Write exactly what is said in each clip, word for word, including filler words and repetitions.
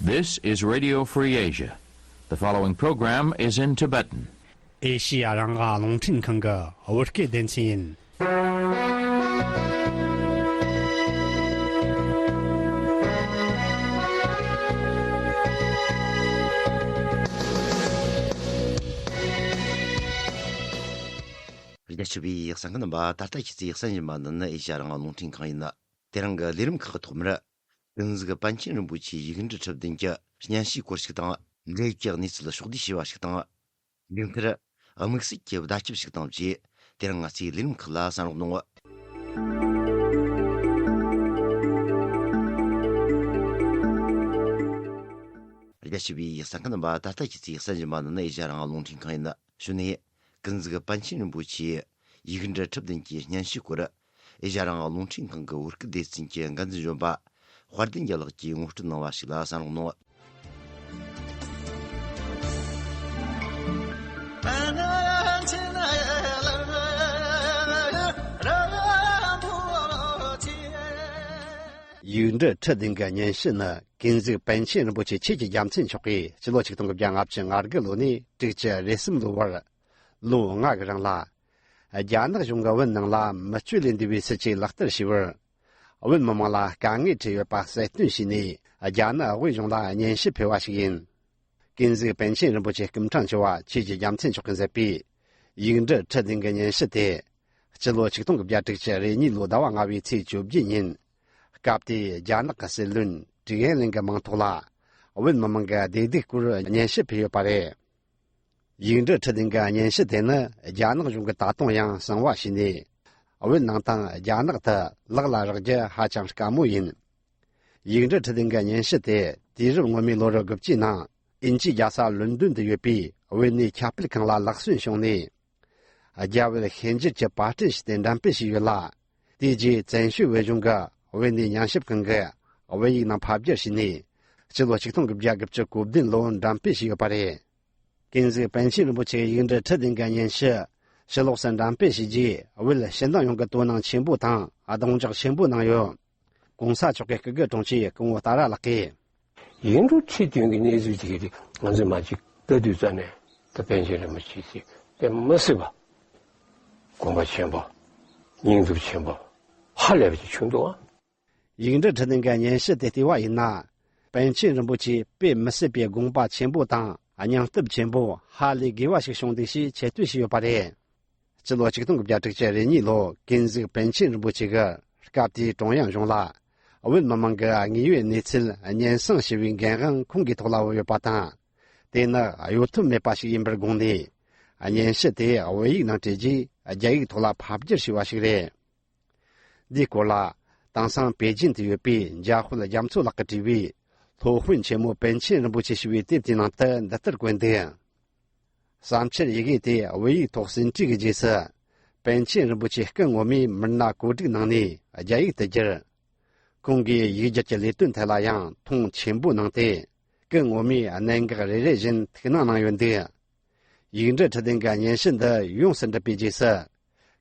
This is Radio Free Asia. The following program is in Tibetan. ཨེ་ཤི་ཡ་རང་དབང་རླུང་འཕྲིན་ཁང་གི་བོད་སྐད་སྡེ་ཚན་ཡིན། རྒྱ་ཆེ་བའི་གསན་མཁན་རྣམ་པ། ད་ལྟ་ཁྱེད་ཚོས་གསན་བཞིན་པ་འདི་ནི་ཨེ་ཤ་ཡ་རང་དབང་རླུང་འཕྲིན་ཁང་ཡིན། དེ་རིང་གི་ལས་རིམ་ཁག་གི་ཐོག་མར། ཀུན་གཟིགས་པཎ་ཆེན་རིན་པོ་ཆེའི་ཡིག་འབྲུ་ཁྲི་བདུན་གྱི་སྙན་ཞུའི་སྐོར་ཞིག་དང་། འབྲེལ་ཡོད་ཀྱི་གནས་ཚུལ་ཕྱོགས་བསྡུས་བྱས་པ་ཞིག་དང་། མཇུག་མཐར། དམིགས་བསལ་གྱི་བརྡ་ཁྱབ་ཞིག་དང་བཅས། དེ་རིང་ང་ཚོའི་ལས་རིམ་ཁག་ལ་གསན་རོགས་གནང་། རྒྱ་ཆེ་བའི་གསན་མཁན་རྣམ་པ། ད་ལྟ་ཁྱེད་ཚོས་གསན་བཞིན་པ་འདི་ནི་ཨེ་ཤ་ཡ་རང་དབང་རླུང་འཕྲིན་ཁང་ཡིན། གཞུག་ནས། ཀུན་གཟིགས་པཎ་ཆེན་རིན་པོ་ཆེའི་ཡིག་འབྲུ་ཁྲི་བདུན་གྱི་སྙན་ཞུའི་སྐོར། ཨེ་ཤ་ཡ་རང་དབང་རླུང་འཕྲིན་ཁང་གི་བོད་སྐད་སྡེ་ཚན་གྱི་འགན་འཛིན་གཞོན་པ་དཔལ་ལྡན་རྒྱལ་ལགས་ཀྱིས་ངོ་སྤྲོད་གནང་བ་ཞིག་ལ་གསན་རོགས་གནང་། ཡིག་འབྲུ་ཁྲི་བདུན་གྱི་སྙན་ཞུ་ནི། ཀུན་གཟིགས་པཎ་ཆེན་རིན་པོ་ཆེ་ཆོས་ཀྱི་རྒྱལ་མཚན་མཆོག་གིས་སྤྱི་ལོ་ཆིག་སྟོང་དགུ་བརྒྱ་ལྔ་བཅུ་ང་དགུ་ལོ་ནས་དྲུག་ཅུ་རེ་གསུམ་ལོའི་བར། ལོ་ལྔ་གི་རིང་ལ། རྒྱ་ནག་གཞུང་གིས་བོད་ནང་ལ་མི་སྤྱོད་ལས་འདས་པའི་སྲིད་ཇུས་ལག་བསྟར་བྱས་པར། བོད་མི་མང་ལ་དཀའ་ངལ་འཕྲད་ཡོད་པ་གསལ་སྟོན་བྱས་ནས། རྒྱ་ནག་དབུས་གཞུང་ལ་སྙན་ཞུ་ཕུལ་བ་ཞིག་ཡིན། ཀུན་གཟིགས་པཎ་ཆེན་རིན་པོ་ཆེ་སྐུ་ཕྲེང་བཅུ་བ་ཆོས་ཀྱི་རྒྱལ་མཚན་མཆོག་གིས་མཛད་པའི་ཡིག་འབྲུ་ཁྲི་བདུན་གྱི་སྙན་ཞུ་དེ། སྤྱི་ལོ་ཆིག་སྟོང་དགུ་བརྒྱ་དྲུག་ཅུ་རེ་གཉིས་ལོའི་ཟླ་བ་ལྔ་པའི་ཚེས་བཅོ་བརྒྱད་ཉིན། སྐབས་དེའི་རྒྱ་ནག་གི་སྲིད་བློན་ཀྲིག་ཡན་ལིན་གྱི་མིང་ཐོག་ལ། བོད་མི་མང་གི་བདེ་སྡུག་སྐོར་སྙན་ཞུ་ཕུལ་ཡོད་པ་རེད། ཡིག་འབྲུ་ཁྲི་བདུན་གྱི་སྙན་ཞུ་དེ་ནི། རྒྱ་ནག་གཞུང་གིས་ད་དུང་ཡང་གསང་བ་བྱས་ནས། བོད་ནང་དང་རྒྱ་ནག་ཏུ་ལག་ལ་རག་རྒྱུ་ཧ་ཅང་དཀའ་མོ་ཡིན། ཡིག་འབྲུ་ཁྲི་བདུན་གྱི་སྙན་ཞུ་དེ་དུས་རབས་སྔོན་མའི་ལོ་རབས་དགུ་བཅུའི་ནང་། དབྱིན་ཇིའི་རྒྱལ་ས་ལོན་ཌོན་དུ་ཡོད་པའི་བོད་གནས་ཁྱབ་སྤེལ་ཁང་ལ་ལག་སོན་བྱུང་ནས། རྒྱ་བོད་ཤན་སྦྱར་གྱི་པར་སྐྲུན་བྱས་ཏེ་འགྲེམས་སྤེལ་བྱས་ཡོད་ལ། དེའི་རྗེས་བཙན་བྱོལ་བོད་གཞུང་གི་བོད་གནས་ཉམས་ཞིབ་ཁང་གིས་བོད་ཡིག་ནང་ཕབ་བསྒྱུར་བྱས་ནས། སྤྱི་ལོ་ཆིག་སྟོང་དགུ་བརྒྱ་དགུ་བཅུ་གོ་བདུན་ལོར་འགྲེམས་སྤེལ་བྱས་ཡོད་པ་རེད། ཀུན་གཟིགས་པཎ་ཆེན་རིན་པོ་ཆེའི་ཡིག་འབྲུ་ཁྲི་བདུན་གྱི་སྙན་ཞུ། ཕྱི་ལོགས་སུ་འགྲེམས་སྤེལ་བྱས་རྗེས། བོད་ཕྱི་ནང་ཡོངས་ཀྱིས་དོ་སྣང་ཆེན་པོ་དང་རྡུང་རྒྱག་ཆེན་པོ་གནང་ཡོད། གོང་ས་མཆོག་གི་སྐུ་སྒེར་དྲུང་ཆེ་སྐུ་ངོ་ཏཱ་ར་ལགས་ཀྱིས། ཡིག་འབྲུ་ཁྲི་བདུན་གྱི་གནས་ཚུལ་དེ་ག་དེ་ང་ཚོས་མ་གཅིག་ལྟ་དུས་ཙམ་ནས། ད་པཎ་ཆེན་རིན་པོ་ཆེ་ཞིག་དཔེ་མི་སྲིད་པ། དགོངས་པ་ཆེན་པོ། སྙིང་སྟོབས་ཆེན་པོ། ཧ་ལས་པ་ཅིག་བྱུང་འདུག་ཨ། ཡིག་འབྲུ་ཁྲི་བདུན་གྱི་སྙན་ཞུ་དེ་བལྟས་པ་ཡིན་ན། པཎ་ཆེན་རིན་པོ་ཆེ་དཔེ་མི་སྲིད་པའི་དགོངས་པ་ཆེན་པོ་དང་སྙིང་སྟོབས་ཆེན་པོ། ཧ་ལས་དགོས་པ་ཞིག་བྱུང་འདུག་ཞེས་ཆེ་བསྟོད་བྱས་ཡོད་པ་རེད། སྤྱི་ལོ་ཆིག་སྟོང་དགུ་བརྒྱ་དྲུག་ཅུ་རེ་གཉིས་ལོར་ཀུན་གཟིགས་པཎ་ཆེན་རིན་པོ་ཆེ་གིས་སྐབས་དེའི་ཀྲུང་དབྱང་གཞུང་ལ། བོད་མི་མང་གི་དངོས་ཡོད་གནས་ཚུལ་སྙན་སེང་ཞུ་བའི་འགན་དབང་ཁོང་གི་ཐོག་ལ་བབས་ཡོད་པ་དང་། དེ་ནི་གཡོལ་ཐབས་མེད་པ་ཞིག་ཡིན་པར་དགོངས་ནས། སྙན་ཞུ་དེ་བོད་ཡིག་ནང་བྲིས་རྗེས། རྒྱ་ཡིག་ཐོག་ལ་ཕབ་བསྒྱུར་བྱས་པ་ཞིག་རེད། འདིའི་སྐོར་ལ། དེང་སང་པེ་ཅིན་དུ་ཡོད་པའི་འཇམ་དཔལ་རྒྱ་མཚོ་ལགས་ཀྱིས་བྲིས་པའི་སློབ་དཔོན་ཆེན་མོ་པཎ་ཆེན་རིན་པོ་ཆེ་ཞེས་པའི་དེབ་དེའི་ནང་དུ་འདི་ལྟར་བཀོད་འདུག། བསམ་འཆར་ཡི་གེ་དེ་བོད་ཡིག་ཐོག་ཟིན་བྲིས་ཀྱི་རྗེས་སུ། པཎ་ཆེན་རིན་པོ་ཆེ་སྐུ་ངོ་མས་མི་སྣ་བཀོད་སྒྲིག་གནང་ནས་རྒྱ་ཡིག་ཏུ་བསྒྱུར། ཁོང་གིས་ཡིག་སྒྱུར་གྱི་ལས་དོན་ཐད་ལ་ཡང་མཐོང་ཆེན་པོ་གནང་སྟེ། སྐུ་ངོ་མས་གནད་འགག་རེ་རེ་བཞིན་ཐུགས་སྣང་གནང་ཡོད་འདུག། ཡིག་འབྲུ་ཁྲི་བདུན་གྱི་སྙན་ཞུ་འདི་ཡོངས་སུ་འགྲུབ་པའི་རྗེས་སུ།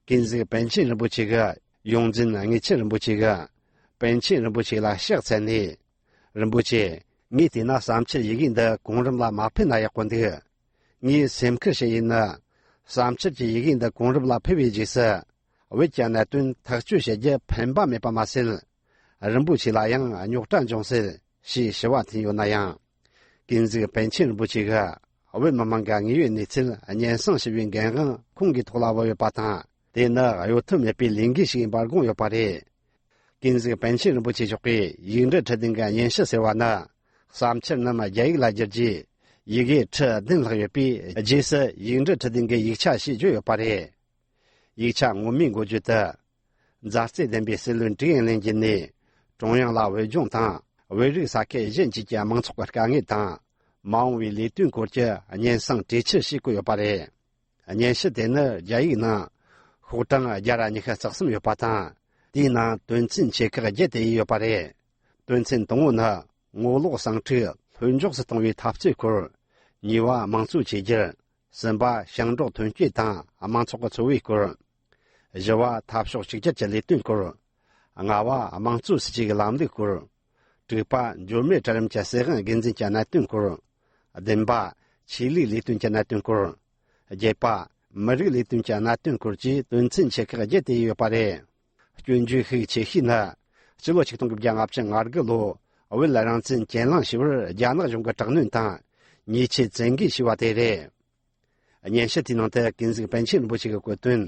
ཀུན་གཟིགས་པཎ་ཆེན་རིན་པོ་ཆེ་གི་ཡོངས་འཛིན་དངུལ་ཆེན་རིན་པོ་ཆེ་གིས་པཎ་ཆེན་རིན་པོ་ཆེ་ལ་ཕྱག་འཚལ་ནས། རིན་པོ་ཆེ། ངས་བལྟས་ན་བསམ་འཆར་ཡི་གེ་འདི་གོང་རིམ་ལ་མ་ཕུལ་ན་ཡག་པོ་འདུག། ངས་སེམས་ཁུར་བྱེད་ཡིན་ནི། བསམ་འཆར་གྱི་ཡི་གེ་འདི་གོང་རིམ་ལ་ཕུལ་བའི་རྗེས་སུ། བོད་ཀྱི་གནད་དོན་ཐག་གཅོད་བྱེད་རྒྱུ་ཕན་པ་མེད་པ་མ་ཟད། རིན་པོ་ཆེ་ལ་ཡང་རྙོག་དྲ་འབྱུང་སྲིད་ཞེས་ཞུ་བ་འཐེན་ཡོད་ན་ཡང་། ཀུན་གཟིགས་པཎ་ཆེན་རིན་པོ་ཆེ་གིས་བོད་མི་མང་གི་དངོས་ཡོད་གནས་ཚུལ་སྙན་སེང་ཞུ་བའི་འགན་དབང་ཁོང་གི་ཐོག་ལ་བབས་ཡོད་པ་དང་། དེ་ནི་གཡོལ་ཐབས་མེད་པའི་ལས་འགན་ཞིག་ཡིན་པར་དགོངས་ཡོད་པ་རེད། ཀུན་གཟིགས་པཎ་ཆེན་རིན་པོ་ཆེ་མཆོག་གིས་ཡིག་འབྲུ་ཁྲི་བདུན་གྱི་སྙན་ཞུ་ཟེར་བ་ནི། བསམ་འཆར་རྣམས་རྒྱ་ཡིག་ལ་བསྒྱུར་རྗེས། ཡི་གེ་ཁྲི་བདུན་ལྷག་ཡོད་པའི་རྗེས་སུ་ཡིག་འབྲུ་ཁྲི་བདུན་གྱི་ཡིག་ཆ་ཞེས་བརྗོད་ཡོད་པ་རེད། ཡིག་ཆ་ངོ་མའི་འགོ་བརྗོད་དུ། མཛའ་བརྩེ་ལྡན་པའི་སྲིད་བློན་ཀྲིག་ཡན་ལེན་བརྒྱུད་ནས། ཀྲུང་དབྱང་ལ་བོད་ལྗོངས་དང་བོད་རིགས་ས་ཁུལ་གཞན་གཅིག་གི་མང་ཚོགས་ཀྱི་དཀའ་ངལ་དང་། མ་འོངས་པའི་ལས་དོན་སྐོར་གྱི་སྙན་སེང་གྲོས་འཆར་ཞེས་བཀོད་ཡོད་པ་རེད། སྙན་ཞུ་དེ་ནི་རྒྱ་ཡིག་ནང་ཤོག་གྲངས་བརྒྱ་ར་ཉི་ཤུ་རྩ་གསུམ་ཡོད་པ་དང་། དེའི་ནང་དོན་ཚན་ཆེ་ཁག་བརྒྱད་དེ་ཡོད་པ་རེད། དོན་ཚན་དང་པོ་ནི། ངོ་ལོག་ཟིང་འཁྲུག་ལྷོད་འཇགས་སུ་གཏོང་བའི་འཐབ་རྩོད་སྐོར། གཉིས་པ། དམངས་གཙོའི་བཅོས་བསྒྱུར། གསུམ་པ། ཞིང་འབྲོག་ཐོན་སྐྱེད་དང་དམངས་ཚོགས་ཀྱི་འཚོ་བའི་སྐོར། བཞི་བ། འཐབ་ཕྱོགས་གཅིག་གྱུར་གྱི་ལས་དོན་སྐོར། ལྔ་བ། དམངས་གཙོའི་སྲིད་ཇུས་ཀྱི་ལམ་ལུགས་སྐོར། དྲུག་པ། འབྱོར་མེད་གྲལ་རིམ་གྱི་སྲིད་དབང་སྒེར་འཛིན་གྱི་གནད་དོན་སྐོར། བདུན་པ། ཆོས་ལུགས་ལས་དོན་གྱི་གནད་དོན་སྐོར། བརྒྱད་པ། མི་རིགས་ལས་དོན་གྱི་གནད་དོན་སྐོར་བཅས་དོན་ཚན་ཆེ་ཁག་བརྒྱད་དེ་ཡོད་པ་རེད། སྐྱོན་བརྗོད་ཤུགས་ཆེ་ཤོས་ནི། སྤྱི་ལོ་ཆིག་སྟོང་དགུ་བརྒྱ་ལྔ་བཅུ་ང་དགུ་ལོ་བོད་རང་བཙན་གྱེན་ལངས་ཞུ་བར་རྒྱ་ནག་གཞུང་གིས་དྲག་གནོན་དང་ཉེས་ཆད་བཙན་འགེལ་ཞུས་པ་དེ་རེད། སྙན་ཞུ་དེའི་ནང་དུ་ཀུན་གཟིགས་པཎ་ཆེན་རིན་པོ་ཆེ་གིས་བཀོད་དོན།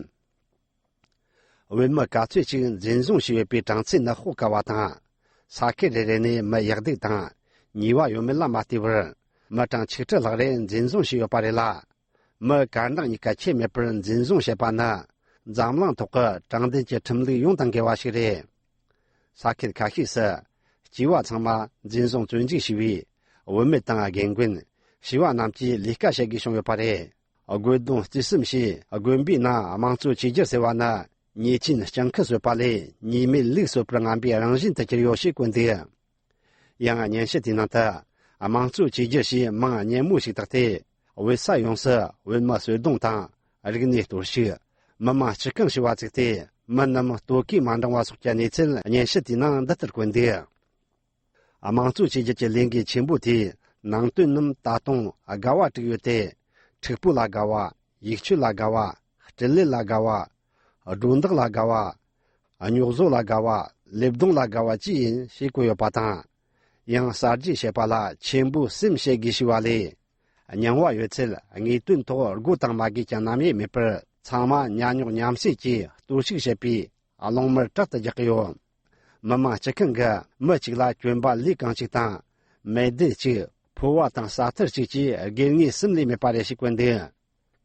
བོད་མི་ག་ཚོད་ཅིག་འཛིན་བཟུང་བྱས་ཡོད་པའི་གྲངས་ཚད་ནི་དཔོག་དཀའ་བ་དང་། ས་ཁུལ་རེ་རེ་ནས་མི་ཡག་སྡུག་དང་ཉེས་པ་ཡོད་མེད་ལ་མ་ལྟོས་པར། མི་གྲངས་ཆིག་ཁྲི་ལྷག་རེ་འཛིན་བཟུང་བྱས་ཡོད་པ་རེད་ལ། མི་གར་འདང་གཉིས་ཀ་ཁྱད་མེད་པར་འཛིན་བཟུང་བྱས་པ་ནི། འཛམ་གླིང་ཐོག་གི་དྲང་བདེན་གྱི་ཁྲིམས་ལུགས་ཡོང་དང་འགལ་བ་ཞིག་རེད། ས་ཁུལ་ཁ་ཤས་སུ། སྐྱེས་པ་ཚང་མ་འཛིན་བཟུང་བཙོན་འཇུག་བྱས་པས། བུད་མེད་དང་རྒན་རྒོན། བྱིས་པ་རྣམས་ཀྱིས་ལས་ཀ་བྱེད་དགོས་བྱུང་ཡོད་པ་རེད། དགོས་དོན་བརྩིས་གསུམ་བྱས་དགོན་པའི་ནང་དམངས་གཙོ་བཅོས་བསྒྱུར་ཟེར་བ་ནི། ཉེས་ཅན་སྤྱང་ཁུ་གསོད་པ་ལས་ཉེས་མེད་ལུག་གསོད་པར་ངན་པས་རང་བཞིན་དུ་གྱུར་ཡོད་ཞེས་བཀོད་འདུག་ཡང་སྙན་ཞུ་དེའི་ནང་དུ། དམངས་གཙོ་བཅོས་བསྒྱུར་ཞེས་མིང་སྙན་མོ་ཞིག་བཏགས་ཏེ། བོད་ས་ཡོངས་སུ་བོད་མི་གསོད་རྡུང་དང་། རིག་གནས་གཏོར་བཤིག་མི་མང་སྤྱི་རྐང་ཞུ་བ་བཙུགས་ཏེ། མི་རྣམས་ལྟོ་གོས་མ་འདང་བ་སོགས་ཀྱི་གནས་ཚུལ་སྙན་ཞུ་དེའི་ནང་འདི་ལྟར་བཀོད་འདུག་དམངས་གཙོ་བཅོས་བསྒྱུར་གྱི་ལས་འགུལ་ཆེན་པོ་དེའི་ནང་དོན་རྣམས་ད་དུང་དགའ་བ་དྲུག་ཡོད་དེ། འཁྲུག་པོ་ལ་དགའ་བ། ཡིག་ཆོས་ལ་དགའ་བ། སྤྲུལ་ལད་ལ་དགའ་བ། སྒྲོ་འདོགས་ལ་དགའ་བ། རྙོག་བཟོ་ལ་དགའ་བ། ལེབ་རྡུང་ལ་དགའ་བ་བཅས་ཡིན་ཞེས་བཀོད་ཡོད་པ་དང་། ཡང་གསར་བརྗེ་བྱེད་པ་ལ་ཆེན་པོའི་སེམས་བྱེད་དགོས་ཞེས་པ་ལས། རྙིང་བ་ཡོད་ཚད་དངོས་དོན་ཐོག་དགོས་དང་མ་དགོས་ཀྱི་རྣམ་དབྱེ་མེད་པར། ཚང་མ་ཉམས་རྙོག་མཉམ་བསྲེས་ཀྱིས་གཏོར་བཤིག་བྱེད་པའི་རླུང་དམར་དྲག་ཏུ་རྒྱག་གི་ཡོད། མི་དམངས་སྤྱི་ཁང་གི་མི་གཅིག་ལ་གྱོན་པ་ལས་གང་ཅིག་དང་། མལ་སྡེ་གཅིག་ཕོ་བ་དང་ས་ཐུར་གཅིག་བཅས་དགོས་ངེས་གསུམ་ལས་མེད་པ་རེད་ཞེས་བཀོད་འདུག་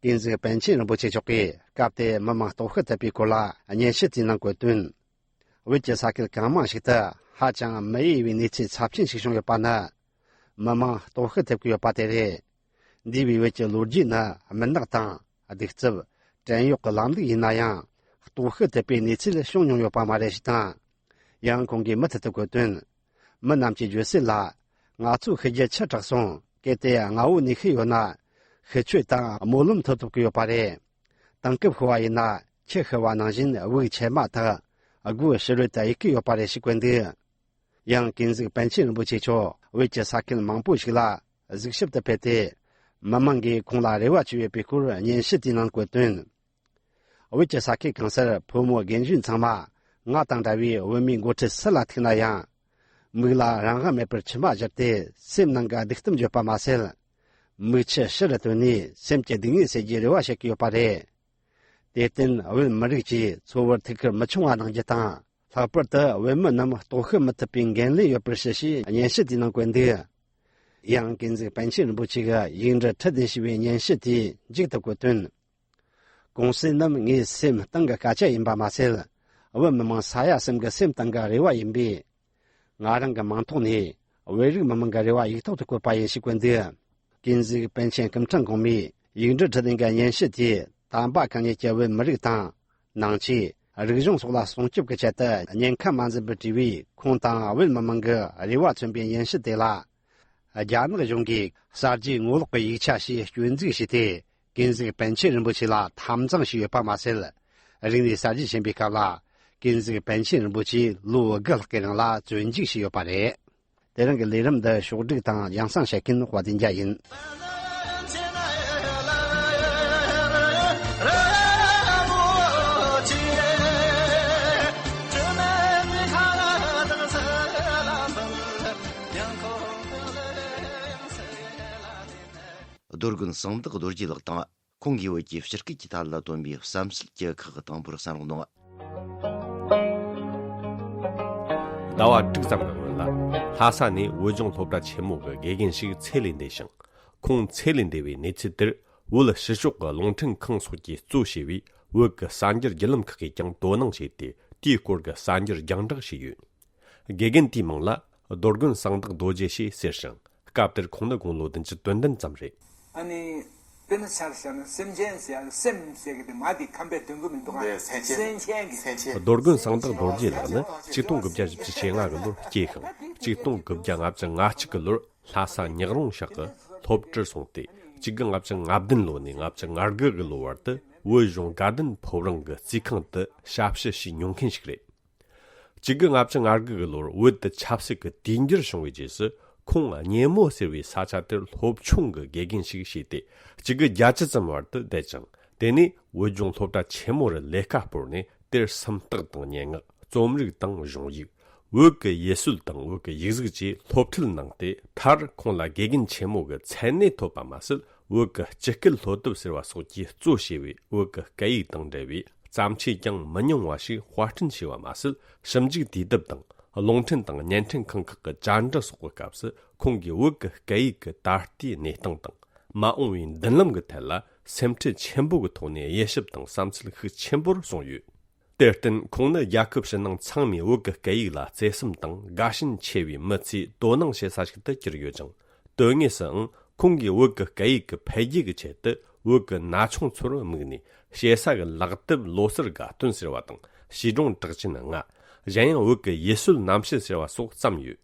ཀུན་གཟིགས་པཎ་ཆེན་རིན་པོ་ཆེ་མཆོག་གིས་སྐབས་དེར་མི་མང་ལྟོ་ཤི་ཐུབ་པའི་སྐོར་ལ་སྙན་ཞུ་དེའི་ནང་བཀོད་དོན། བོད་ཀྱི་ས་ཁུལ་གང་མང་ཞིག་ཏུ་ཧ་ཅང་མི་འོས་པའི་གནས་ཚུལ་ཚབས་ཆེན་ཞིག་བྱུང་ཡོད་པ་ནི། མི་མང་ལྟོ་ཤི་ཐེབས་ཀྱི་ཡོད་པ་དེ་རེད། འདས་པའི་བོད་ཀྱི་ལོ་རྒྱུས་ནི་མུན་ནག་དང་གདུག་རྩུབ། བྲན་གཡོག་གི་ལམ་ལུགས་ཡིན་ན་ཡང་། ལྟོ་ཤི་ཐེབས་པའི་གནས་ཚུལ་བྱུང་མྱོང་ཡོད་པ་མ་རེད་ཞེས་དང་། ཡང་ཁོང་གིས་མུ་མཐུད་དུ་བཀོད་དོན། མི་རྣམས་ཀྱིས་བརྗོད་གསལ་ལ། ང་ཚོ་ཤི་རྒྱུ་ཆེ་དྲགས་སོང་། གལ་ཏེ་སྔ་བོ་ནས་ཤི་ཡོད་ན། ཤི་ཆོས་དང་སྨོན་ལམ་ཐོབ་ཐུབ་ཀྱི་ཡོད་པ་རེད། དེང་སྐབས་ཤི་བ་ཡིན་ན་ཁྱི་ཤི་བ་ནང་བཞིན་དབུགས་ཆད་མ་ཐག་སྒོ་ཕྱི་རོལ་དུ་གཡུག་གི་ཡོད་པ་རེད་ཞེས་བཀོད་འདུག་ཡང་ཀུན་གཟིགས་པཎ་ཆེན་རིན་པོ་ཆེ་མཆོག་བོད་ཀྱི་ས་ཁུལ་མང་པོ་ཞིག་ལ་གཟིགས་ཞིབ་ཏུ་ཕེབས་ཏེ། མི་མང་གིས་ཁོང་ལ་རེ་བ་བཅོལ་ཡོད་པའི་སྐོར་སྙན་ཞུ་དེའི་ནང་བཀོད་དོན། བོད་ཀྱི་ས་ཁུལ་གང་སར་ཕོ་མོ་རྒན་གཞོན་ཚང་མ་ང་དང་འདྲ་བའི་བོད་མིའི་འགོ་ཁྲིད་སུ་ལ་ཐུག་ན་ཡང་། མིག་ལ་རང་དབང་མེད་པར་མཆི་མ་བཞུར་ཏེ་སེམས་ནང་གི་སྡིག་གཏམ་བརྗོད་པ་མ་ཟད། མིག་ཆུ་ཕྱི་རུ་བཏོན་ནས་སེམས་ཀྱི་སྡུག་བསྔལ་སེལ་རྒྱུའི་རེ་བ་བྱེད་ཀྱི་ཡོད་པ་རེད། དེར་བརྟེན་བོད་མི་རིགས་ཀྱིས་འཚོ་བར་ཐུགས་ཁུར་མི་ཆུང་བ་གནང་རྒྱུ་དང་། ལྷག་པར་དུ་བོད་མི་རྣམས་ལྟོགས་ཤི་མི་ཐུབ་པའི་འགན་ལེན་ཡོད་པར་ཞུ་ཞེས་སྙན་ཞུ་དེའི་ནང་བཀོད་འདུག་ཡང་ཀུན་གཟིགས་པཎ་ཆེན་རིན་པོ་ཆེ་གིས་ཡིག་འབྲུ་ཁྲི་བདུན་ཞེས་པའི་སྙན་ཞུ་དེའི་མཇུག་ཏུ་བཀོད་དོན། གུང་སེང་རྣམས་ངའི་སེམས་གཏིང་གི་སྐད་ཆ་ཡིན་པ་མ་ཟད། བོད་མི་མང་ས་ཡ་གསུམ་གྱི་སེམས་གཏིང་གི་རེ་བ་ཡིན་པས། ང་རང་གི་མིང་ཐོག་ནས་བོད་རིགས་མི་མང་གི་རེ་བ་ཡིག་ཐོག་ཏུ་བཀོད་པ་ཡིན་ཞེས་བཀོད་འདུག་ཀུན་གཟིགས་པཎ་ཆེན་སྐུ་ཕྲེང་གོང་མའི་ཡིག་འབྲུ་ཁྲི་བདུན་གྱི་སྙན་ཞུ་དེས་དམ་པ་གང་ཉིད་ཀྱི་བོད་མི་རིགས་དང་། ནང་ཆོས། རིག་གཞུང་སོགས་ལ་སྲུང་སྐྱོབ་ཀྱི་ཆེད་དུ་ཉེན་ཁ་མ་འཛེམས་པར་བྲིས་པས། ཁོང་དང་བོད་མི་མང་གི་རེ་བ་མཚོན་པའི་སྙན་ཞུ་དེ་ལ། རྒྱ་ནག་གཞུང་གིས་གསར་བརྗེའི་ངོ་ལོག་གི་ཡིག་ཆ་ཞེས་སྐྱོན་འཛུགས་བྱས་ཏེ། ཀུན་གཟིགས་པཎ་ཆེན་རིན་པོ་ཆེ་ལ་འཐབ་འཛིང་བྱས་ཡོད་པ་མ་ཟད། རིག་གནས་གསར་བརྗེ་ཆེན་པོའི་སྐབས་ལ། ཀུན་གཟིགས་པཎ་ཆེན་རིན་པོ་ཆེ་ལོ་དགུ་ལྷག་གི་རིང་ལ་བཙོན་འཇུག་བྱས་ཡོད་པ་རེད། དེ་རིང་གི་ལས་རིམ་འདི་ཕྱོགས་སྒྲིག་དང་རྒྱང་སྲིང་བྱེད་མཁན་དཔལ་ལྡན་རྒྱལ་ཡིན། རྡོ་དགོན་གསང་བདག་རྡོ་རྗེ་ལགས་དང་། ཁོང་གིས་བོད་ཀྱི་སྤྱི་སྐད་ཀྱི་ཐད་ལ་བཏོན་པའི་བསམ་ཚུལ་གྱི་ཁག་དང་པོར་གསན་རོགས་གནང་། ཟླ་བ་དྲུག་ཙམ་གྱི་སྔོན་ལ། ལྷ་ས་ནས་བོད་ལྗོངས་སློབ་གྲྭ་ཆེན་མོ་གི་དགེ་རྒན་ཞིག་ཚེ་ལས་འདས་ཤིང་། ཁོང་ཚེ་ལས་འདས་པའི་གནས་ཚུལ་དེར། བོད་ཕྱི་ཕྱོགས་ཀྱི་རླུང་འཕྲིན་ཁང་སོགས་ཀྱིས་གཙོ་བྱས་པའི་བོད་ཀྱི་གསར་འགྱུར་བརྒྱུད་ལམ་ཁག་གིས་ཀྱང་དོ་སྣང་བྱས་ཏེ། དེའི་སྐོར་གྱི་གསར་འགྱུར་རྒྱང་བསྒྲགས་བྱས་ཡོད། དགེ་རྒན་དེའི་མིང་ལ་རྡོ་དགོན་གསང་བདག་རྡོ་རྗེ་ཞེས་ཟེར་ཞིང་། སྐབས་དེར་ཁོང་ནི་དགུང་ལོ་བདུན་ཅུ་དོན་བདུན་ཙམ་རེད། ཨ་ནི། དཔེར་ན་ཆ་བཞག་ན་སེམས་ཅན་ཟེར་ཡ་ལ་སེམས་ཟེར་གི་དེ་མ་དེ་ཁམས་པའི་དོན་གོ་མི་འདུག་ཨ། འདི་སེམས་ཅན། སེམས་ཅན་གི། སེམས་ཅན། རྡོ་དགོན་གསང་བདག་རྡོ་རྗེ་ལགས་ནི་ཆིག་སྟོང་དགུ་བརྒྱ་བཞི་བཅུ་ཞེ་ལྔ་གི་ལོར་སྐྱེས་ཤིང་། ཆིག་སྟོང་དགུ་བརྒྱ་ལྔ་བཅུ་ང་གཅིག་གི་ལོར་ལྷ་ས་ཉག་རོང་ཤག་གི་སློབ་གྲྭར་སོང་སྟེ། ཆིག་སྟོང་དགུ་བརྒྱ་ལྔ་བཅུ་ང་བདུན་ལོ་ནས་ལྔ་བཅུ་ང་དགུ་གི་ལོ་བར་དུ་བོད་གཞུང་དགའ་ལྡན་ཕོ་བྲང་གི་རྩིས་ཁང་དུ་ཞབས་ཞུ་བྱས་མྱོང་མཁན་ཞིག་རེད། གཅིག་དགུ་ལྔ་བཅུ་ང་དགུ་གི་ལོར་བོད་དུ་ཆབ་སྲིད་ཀྱི་དུས་འགྱུར་བྱུང་བའི་རྗེས་སུ། ཁོང་གཉན་མོ་ཟེར་བའི་ས་ཆ་དེར་སློབ་ཆུང་གི་དགེ་རྒན་ཞིག་བྱས་ཏེ། གཅིག་དགུ་བརྒྱད་ཅུ་ཙམ་བར་དུ་བསྡད་ཅིང་། དེ་ནས་བོད་ལྗོངས་སློབ་གྲྭ་ཆེན་མོ་རུ་ལས་ཀ་སྤོར་ནས། དེར་སུམ་རྟགས་དང་སྙན་ངག་རྩོམ་རིག་དང་གཞུང་ཡིག་བོད་ཀྱི་ཡུལ་སྲོལ་དང་བོད་ཀྱི་ཡིག་གཟུགས་བཅས་སློབ་ཁྲིད་གནང་སྟེ། མཐར་ཁོང་ལ་དགེ་རྒན་ཆེན་མོ་གི་མཚན་གནས་ཐོབ་པ་མ་ཟད། བོད་ཀྱི་སྤྱི་སྐད་སློབ་དེབ་ཟེར་བ་སོགས་ཀྱིས་གཙོ་བྱས་པའི་བོད་ཀྱི་སྐད་ཡིག་དང་འབྲེལ་བའི་བརྩམས་ཆོས་ཀྱང་མི་ཉུང་བ་ཞིག་དཔར་སྐྲུན་བྱས་པ་མ་ཟད། ཞིབ་འཇུག་དུས་དེབ་དང་། རླུང་འཕྲིན་དང་བརྙན་འཕྲིན་ཁང་ཁག་གི་བཅར་འདྲི་སོགས་ཀྱི་སྐབས་སུ། ཁོང་གིས་བོད་ཀྱི་སྐད་ཡིག་གི་ད་ལྟའི་གནས་སྟངས་དང་། མ་འོངས་པའི་མདུན་ལམ་གྱི་ཐད་ལ་སེམས་ཁྲལ་ཆེན་པོ་གི་ཐོག་ནས་དབྱེ་ཞིབ་དང་བསམ་ཚུལ་ཤུགས་ཆེན་པོར་གསུངས་ཡོད། དེར་བརྟེན། ཁོང་ནི་རྒྱལ་ཁབ་ཕྱི་ནང་ཚང་མས་བོད་ཀྱི་སྐད་ཡིག་ལ་བརྩེ་སེམས་དང་དགའ་ཞེན་ཆེ་བའི་མི་ཚོས་དོ་སྣང་བྱེད་ས་ཞིག་ཏུ་གྱུར་ཡོད་ཅིང་། དོན་དངོས་སུའང་ཁོང་གིས་བོད་ཀྱི་སྐད་ཡིག་གི་འཕེལ་རྒྱས་ཀྱི་ཆེད་དུ། བོད་ཀྱི་ན་ཆུང་ཚོར་དམིགས་ནས་ཞེ་ས་གི་ལག་དེབ་ལོ་གསར་དགའ་སྟོན་ཟེར་བ་དང་། བྱིས་སྒྲུང་གྲགས་ཅན་ལྔ། གཞན་ཡང་བོད་ཀྱི་ཡུལ་སྲོལ་རྣམ་བཤད་ཟེར་བ་སོགས་བརྩམས་ཡོད།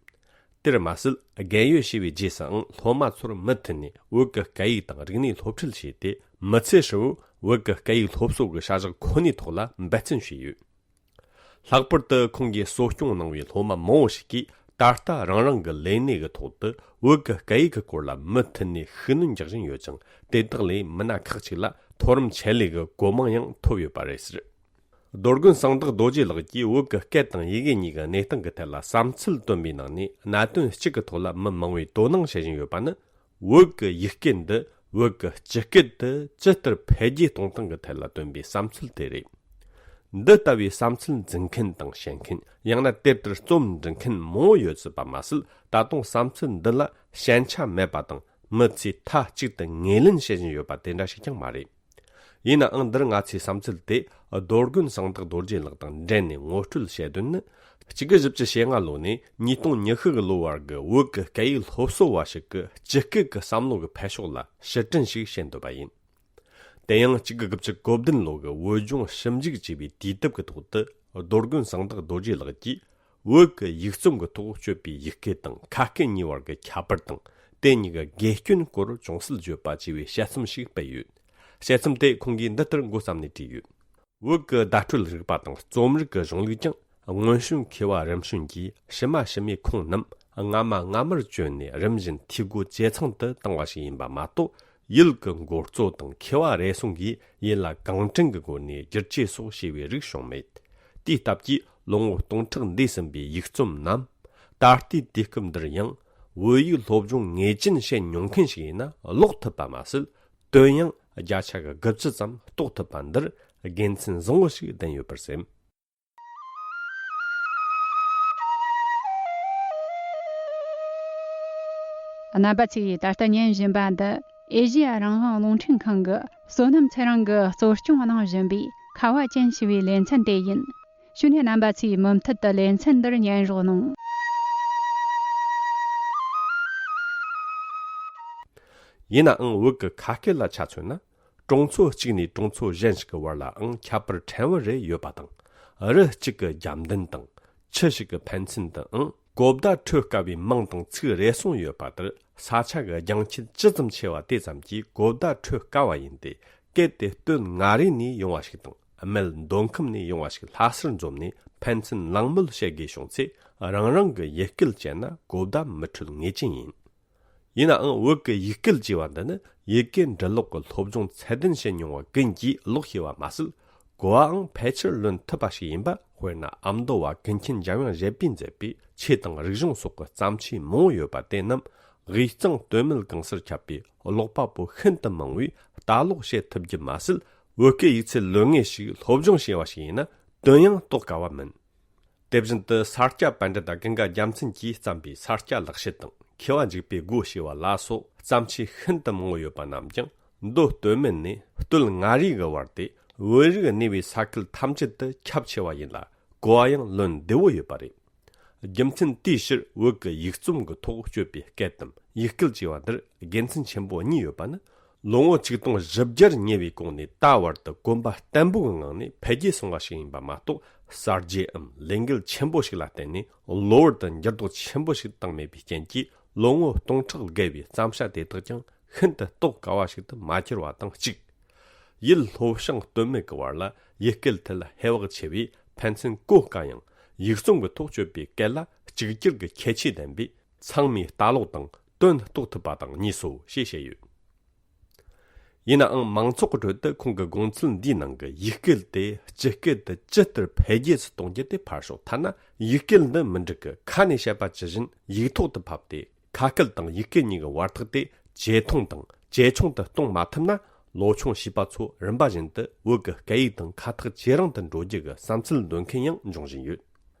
དེར་མ་ཟད། རྒན་ཡོལ་བྱས་པའི་རྗེས་སུའང་སློབ་མ་ཚོར་མུ་མཐུད་ནས་བོད་ཀྱི་སྐད་ཡིག་དང་རིག་གནས་སློབ་ཁྲིད་བྱས་ཏེ། མི་ཚེ་ཧྲིལ་བོ་བོད་ཀྱི་སྐད་ཡིག་སློབ་གསོ་གི་བྱ་གཞག་ཁོ་ནའི་ཐོག་ལ་འབད་བརྩོན་བྱས་ཡོད། ལྷག་པར་དུ་ཁོང་གིས་གསོ་སྐྱོང་གནང་བའི་སློབ་མ་མང་བོ་ཞིག་གིས་ད་ལྟ་རང་རང་གི་ལས་གནས་ཀྱི་ཐོག་ཏུ་བོད་ཀྱི་སྐད་ཡིག་གི་སྐོར་ལ་མུ་མཐུད་ནས་ཤུགས་སྣོན་རྒྱག་བཞིན་ཡོད་ཅིང་། དེ་དག་ལས་མི་སྣ་ཁག་ཅིག་ལ་མཐོ་རིམ་ཆེད་ལས་ཀྱི་གོ་མིང་ཡང་ཐོབ་ཡོད་པ་རེད་ཟེར། རྡོ་དགོན་གསང་བདག་རྡོ་རྗེ་ལགས་ཀྱིས་བོད་ཀྱི་སྐད་དང་ཡི་གེ་གཉིས་ཀྱི་གནས་སྟངས་ཀྱི་ཐད་ལ་བསམ་ཚུལ་བཏོན་པའི་ནང་ནས། གནད་དོན་གཅིག་གི་ཐོག་ལ་མི་མང་བོས་དོ་སྣང་བྱེད་བཞིན་ཡོད་པ་ནི། བོད་ཀྱི་ཡིག་སྐད་འདི་བོད་ཀྱི་སྤྱི་སྐད་དུ་ཇི་ལྟར་འཕེལ་རྒྱས་གཏོང་སྟངས་ཀྱི་ཐད་ལ་བཏོན་པའི་བསམ་ཚུལ་དེ་རེད། འདི་ལྟ་བུའི་བསམ་ཚུལ་འཛིན་མཁན་དང་བཤད་མཁན། ཡང་ན་དེ་ལྟར་རྩོམ་འབྲི་མཁན་མང་བོ་ཡོད་སྲིད་པ་མ་ཟད། ད་དུང་བསམ་ཚུལ་འདི་ལ་ཞན་ཆ་མེད་པ་དང་། མི་ཚོས་མཐའ་གཅིག་ཏུ་ངོས་ལེན་བྱེད་བཞིན་ཡོད་པ་དེ་འདྲ་ཞིག་ཀྱང་མ་རེད། ཡིན་ནའང་། འདིར་ང་ཚོས་བསམ་ཚུལ་དེ་རྡོ་དགོན་གསང་བདག་རྡོ་རྗེ་ལགས་དང་འབྲེལ་ནས་ངོ་སྤྲོད་བྱེད་དོན་ནི། གཅིག་དགུ་བཞི་བཅུ་ཞེ་ལྔ་ལོ་ནས་ཉིས་སྟོང་ཉི་ཤུ་གི་ལོ་བར་གྱི་བོད་ཀྱི་སྐད་ཡིག་སློབ་གསོ་བ་ཞིག་གི་སྤྱི་སྐད་ཀྱི་བསམ་བློ་གི་འཕེལ་ཕྱོགས་ལ་ཕྱིར་དྲན་ཞིག་བྱེད་འདོད་པ་ཡིན། དེ་ཡང་གཅིག་དགུ་དགུ་བཅུ་གོ་བདུན་ལོ་གི་བོད་ལྗོངས་ཞིབ་འཇུག་ཅེས་པའི་དུས་དེབ་ཀྱི་ཐོག་ཏུ། རྡོ་དགོན་གསང་བདག་རྡོ་རྗེ་ལགས་ཀྱིས། བོད་ཀྱི་ཡིག་རྩོམ་གྱི་ཐོག་སྤྱོད་པའི་ཡིག་སྐད་དང་ཁ་སྐད་གཉིས་བར་གྱི་ཁྱད་པར་དང་། དེ་གཉིས་ཀྱི་དགེ་སྐྱོན་སྐོར་ཅུང་ཟད་བརྗོད་པ་ཅེས་པའི་དཔྱད་རྩོམ་ཞིག་སྤེལ་ཡོད། དཔྱད་རྩོམ་དེ་ཁོང་གིས་འདི་ལྟར་འགོ་བརྩམས་ནས་བྲིས་ཡོད། བོད་ཀྱི་བརྡ་སྤྲོད་རིག་པ་དང་རྩོམ་རིག་གི་གཞུང་ལུགས་ཀྱང་སྔོན་བྱོན་མཁས་པ་རིམ་བྱོན་གྱིས་ཕྱི་མ་ཕྱི་མའི་ཁོང་རྣམས་སྔ་མ་སྔ་མར་བཅོས་ནས། རིམ་བཞིན་འཐུས་སྒོ་ཇེ་ཚང་དུ་བཏང་བ་ཞིག་ཡིན་པ་མ་གཏོགས། ཡུལ་གྱི་འགོ་གཙོ་དང་མཁས་པ་རེ་ཟུང་གིས་ཡུལ་ལ་གང་དྲན་གྱི་སྒོ་ནས་བསྒྱུར་བཅོས་སོགས་བྱས་པའི་རིགས་བྱུང་མེད། དེའི་སྟབས་ཀྱིས་ལོ་ངོ་སྟོང་ཕྲག་འདས་ཟིན་པའི་ཡིག་རྩོམ་རྣམས། ད་ལྟའི་དུས་སྐབས་འདིར་ཡང་བོད་ཡིག་སློབ་སྦྱོང་ངེས་ཅན་བྱེད་མྱོང་མཁན་ཞིག་ཡིན་ན་ཀློག་ཐུབ་པ་མ་ཟད། དོན་ཡང་བརྒྱ་ཆ་གི་དགུ་བཅུ་ཙམ་རྟོགས་ཐུབ་པ་འདིར་དགེ་མཚན་བཟང་བོ་ཞིག་ལྡན་ཡོད་པར་སེམས། རྣམ་པ་ཚོས་ད་ལྟ་ཉན་བཞིན་པ་འདི་ཨེ་ཤེ་ཡ་རང་དབང་རླུང་འཕྲིན་ཁང་གི་བསོད་ནམས་ཚེ་རིང་གིས་གཙོ་སྐྱོང་གནང་བཞིན་པའི་ཁ་བ་ཅན་ཞེས་པའི་ལེ་ཚན་དེ་ཡིན། བྱས་ནས་རྣམ་པ་ཚོས་མུ་མཐུད་དུ་ལེ་ཚན་འདིར་ཉན་རོགས་གནང་། ཡིན་ནའང་བོད་ཀྱི་ཁ་སྐད་ལ་ཆ་མཚོན་ན། གྲོང་ཚོ་གཅིག་ནས་གྲོང་ཚོ་གཞན་ཞིག་གི་བར་ལའང་ཁྱད་པར་ཕྲན་བུ་རེ་ཡོད་པ་དང་། རི་གཅིག་གི་རྒྱབ་མདུན་དང་ཆུ་ཞིག་གི་ཕན་ཚུན་དུའང་གོ་བརྡ་འཕྲོད་དཀའ་བའི་མིང་དང་ཚིག་རེ་ཟུང་ཡོད་པ་ལྟར། ས་ཆ་གི་རྒྱང་ཁྱད་ཅི་ཙམ་ཆེ་བ་དེ་ཙམ་གྱིས་གོ་བརྡ་འཕྲོད་དཀའ་བ་ཡིན་ཏེ། གལ་ཏེ་སྟོད་མངའ་རིས་ནས་ཡོང་བ་ཞིག་དང་། སྨད་མདོ་ཁམས་ནས་ཡོང་བ་ཞིག་ལྷ་སར་འཛོམས་ནས་ཕན་ཚུན་གླེང་མོལ་བྱེད་དགོས་བྱུང་ཚེ། རང་རང་གི་ཡུལ་སྐད་སྤྱད་ན་གོ་བརྡ་མི་འཕྲོད་ངེས་ཅན་ཡིན། ཡིན་ནའང་བོད་ཀྱི་ཡིག་སྐད་ཅེས་པ་འདི་ནི་ཡི་གེ་འབྲི་ཀློག་གི་སློབ་སྦྱོང་ཚད་ལྡན་བྱེད་མྱོང་བ་ཀུན་གྱིས་ཀློག་ཤེས་པ་མ་ཟད། གོ་བའང་ཕལ་ཆེར་ལོན་ཐུབ་པ་ཞིག་ཡིན་པ། དཔེར་ན་ཨ་མདོ་བ་ཀུན་མཁྱེན་འཇམ་དབྱངས་བཞད་པས་མཛད་པའི་ཆོས་དང་རིག་གཞུང་སོགས་ཀྱི་བརྩམས་ཆོས་མང་བོ་ཡོད་པ། དེ་རྣམས་དབུས་གཙང་སྟོད་སྨད་གང་སར་ཁྱབ་པའི་ཀློག་པ་པོ་ཤིན་ཏུ་མང་བོས་ལྟ་ཀློག་བྱེད་ཐུབ་རྒྱུ་མ་ཟད། བོད་སྐད་ཡིག་ཚད་ལོན་ངེས་ཤིག་སློབ་སྦྱོང་བྱས་པ་ཞིག་ཡིན་ན་དོན་ཡང་རྟོགས་དཀའ་བ་མིན། དེ་བཞིན་དུ་ས་སྐྱ་པཎྜི་ཏ་ཀུན་དགའ་རྒྱལ་མཚན་གྱིས་བརྩམས་པའི་ས་སྐྱ་ལེགས་བཤད་དང་། མཁས་པ་འཇིགས་པའི་སྒོ་ཞེས་པ་ལ་སོགས་བརྩམས་ཆོས་ཤིན་ཏུ་མང་བོ་ཡོད་པ་རྣམས་ཀྱང་། མདོ་སྟོད་སྨད་ནས་སྟོད་མངའ་རིས་ཀྱི་བར་ཏེ། བོད་རིགས་གནས་པའི་ས་ཁུལ་ཐམས་ཅད་དུ་ཁྱབ་ཆེ་བ་ཡིན་ལ། གོ་བ་ཡང་ལོན་བདེ་བོ་ཡོད་པ་རེད། རྒྱུ་མཚན་དེའི་ཕྱིར་བོད་ཀྱི་ཡིག་རྩོམ་གྱི་ཐོག་སྤྱོད་པའི་སྐད་དམ་ཡིག་སྐད་ཅེས་པ་འདིར་དགེ་མཚན་ཆེན་པོ་གཉིས་ཡོད་པ་ནི། ལོ་ངོ་ཆིག་སྟོང་བཞི་བརྒྱར་ཉེ་བའི་གོང་ནས་ད་བར་དུ་གོམ་པ་བརྟན་པོ་གི་ངང་ནས་འཕེལ་རྒྱས་སོང་བ་ཞིག་ཡིན་པ་མ་གཏོགས། གསར་བརྗེའམ་ལས་འགུལ་ཆེན་པོ་ཞིག་ལ་བརྟེན་ནས་གློ་བུར་དུ་འགྱུར་ལྡོག་ཆེན་པོ་ཞིག་བཏང་མེད་པའི་རྐྱེན་གྱིས། ལོ་ངོ་སྟོང་ཕྲག་བརྒལ་བའི་བརྩམས་བྱ་དེ་དག་ཀྱང་ཤིན་ཏུ་རྟོགས་དཀའ་བ་ཞིག་ཏུ་མ་གྱུར་བ་དང་གཅིག། ཡུལ་ལྷོ་བྱང་སྟོད་སྨད་ཀྱི་བར་ལ་ཡུལ་སྐད་ཐད་ལ་ཧེ་བག་ཆེ་བས་ཕན་ཚུན་གོ་དཀའ་ཡང་ ཡིག་རྩོམ་གྱི་ཐོག་སྤྱོད་པའི་སྐད་ལ་གཅིག་གྱུར་གྱི་ཁྱད་ཆོས་ལྡན་པས། ཚང་མས་ལྟ་ཀློག་དང་དོན་རྟོགས་ཐུབ་པ་དང་གཉིས་སོ་ཞེས་བཤད་ཡོད། ཡིན་ནའང་མང་ཚོགས་ཀྱི་ཁྲོད་དུ་ཁོང་གི་དགོངས་ཚུལ་འདིའི་ནང་གི་ཡིག་སྐད་དེ་སྤྱི་སྐད་དུ་ཇི་ལྟར་འཕེལ་རྒྱས་སུ་གཏོང་རྒྱུ་དེ་ཕར་ཞོག །ཐ་ན་ཡིག་སྐད་འདི་མི་འགྲིག་གི་ཁ་ནས་བཤད་པ་ཇི་བཞིན་ཡིག་ཐོག་ཏུ་ཕབ་སྟེ། ཁ་སྐད་དང་ཡིག་སྐད་གཉིས་ཀྱི་བར་ཐག་དེ་ཇེ་ཐུང་དང་ཇེ་ཆུང་དུ་གཏོང་མ་ཐུབ་ན། ལོ་ཆུང་བྱིས་པ་ཚོ་རིམ་པ་བཞིན་དུ་བོད་ཀྱི་སྐད་ཡིག་དང་ཁ་ཐག་ཇེ་རིང་དུ་འགྲོ་རྒྱུ་གི་བསམ་ཚུལ་འདོན་མཁན་ཡང་འབྱུང་བཞིན་ཡོད།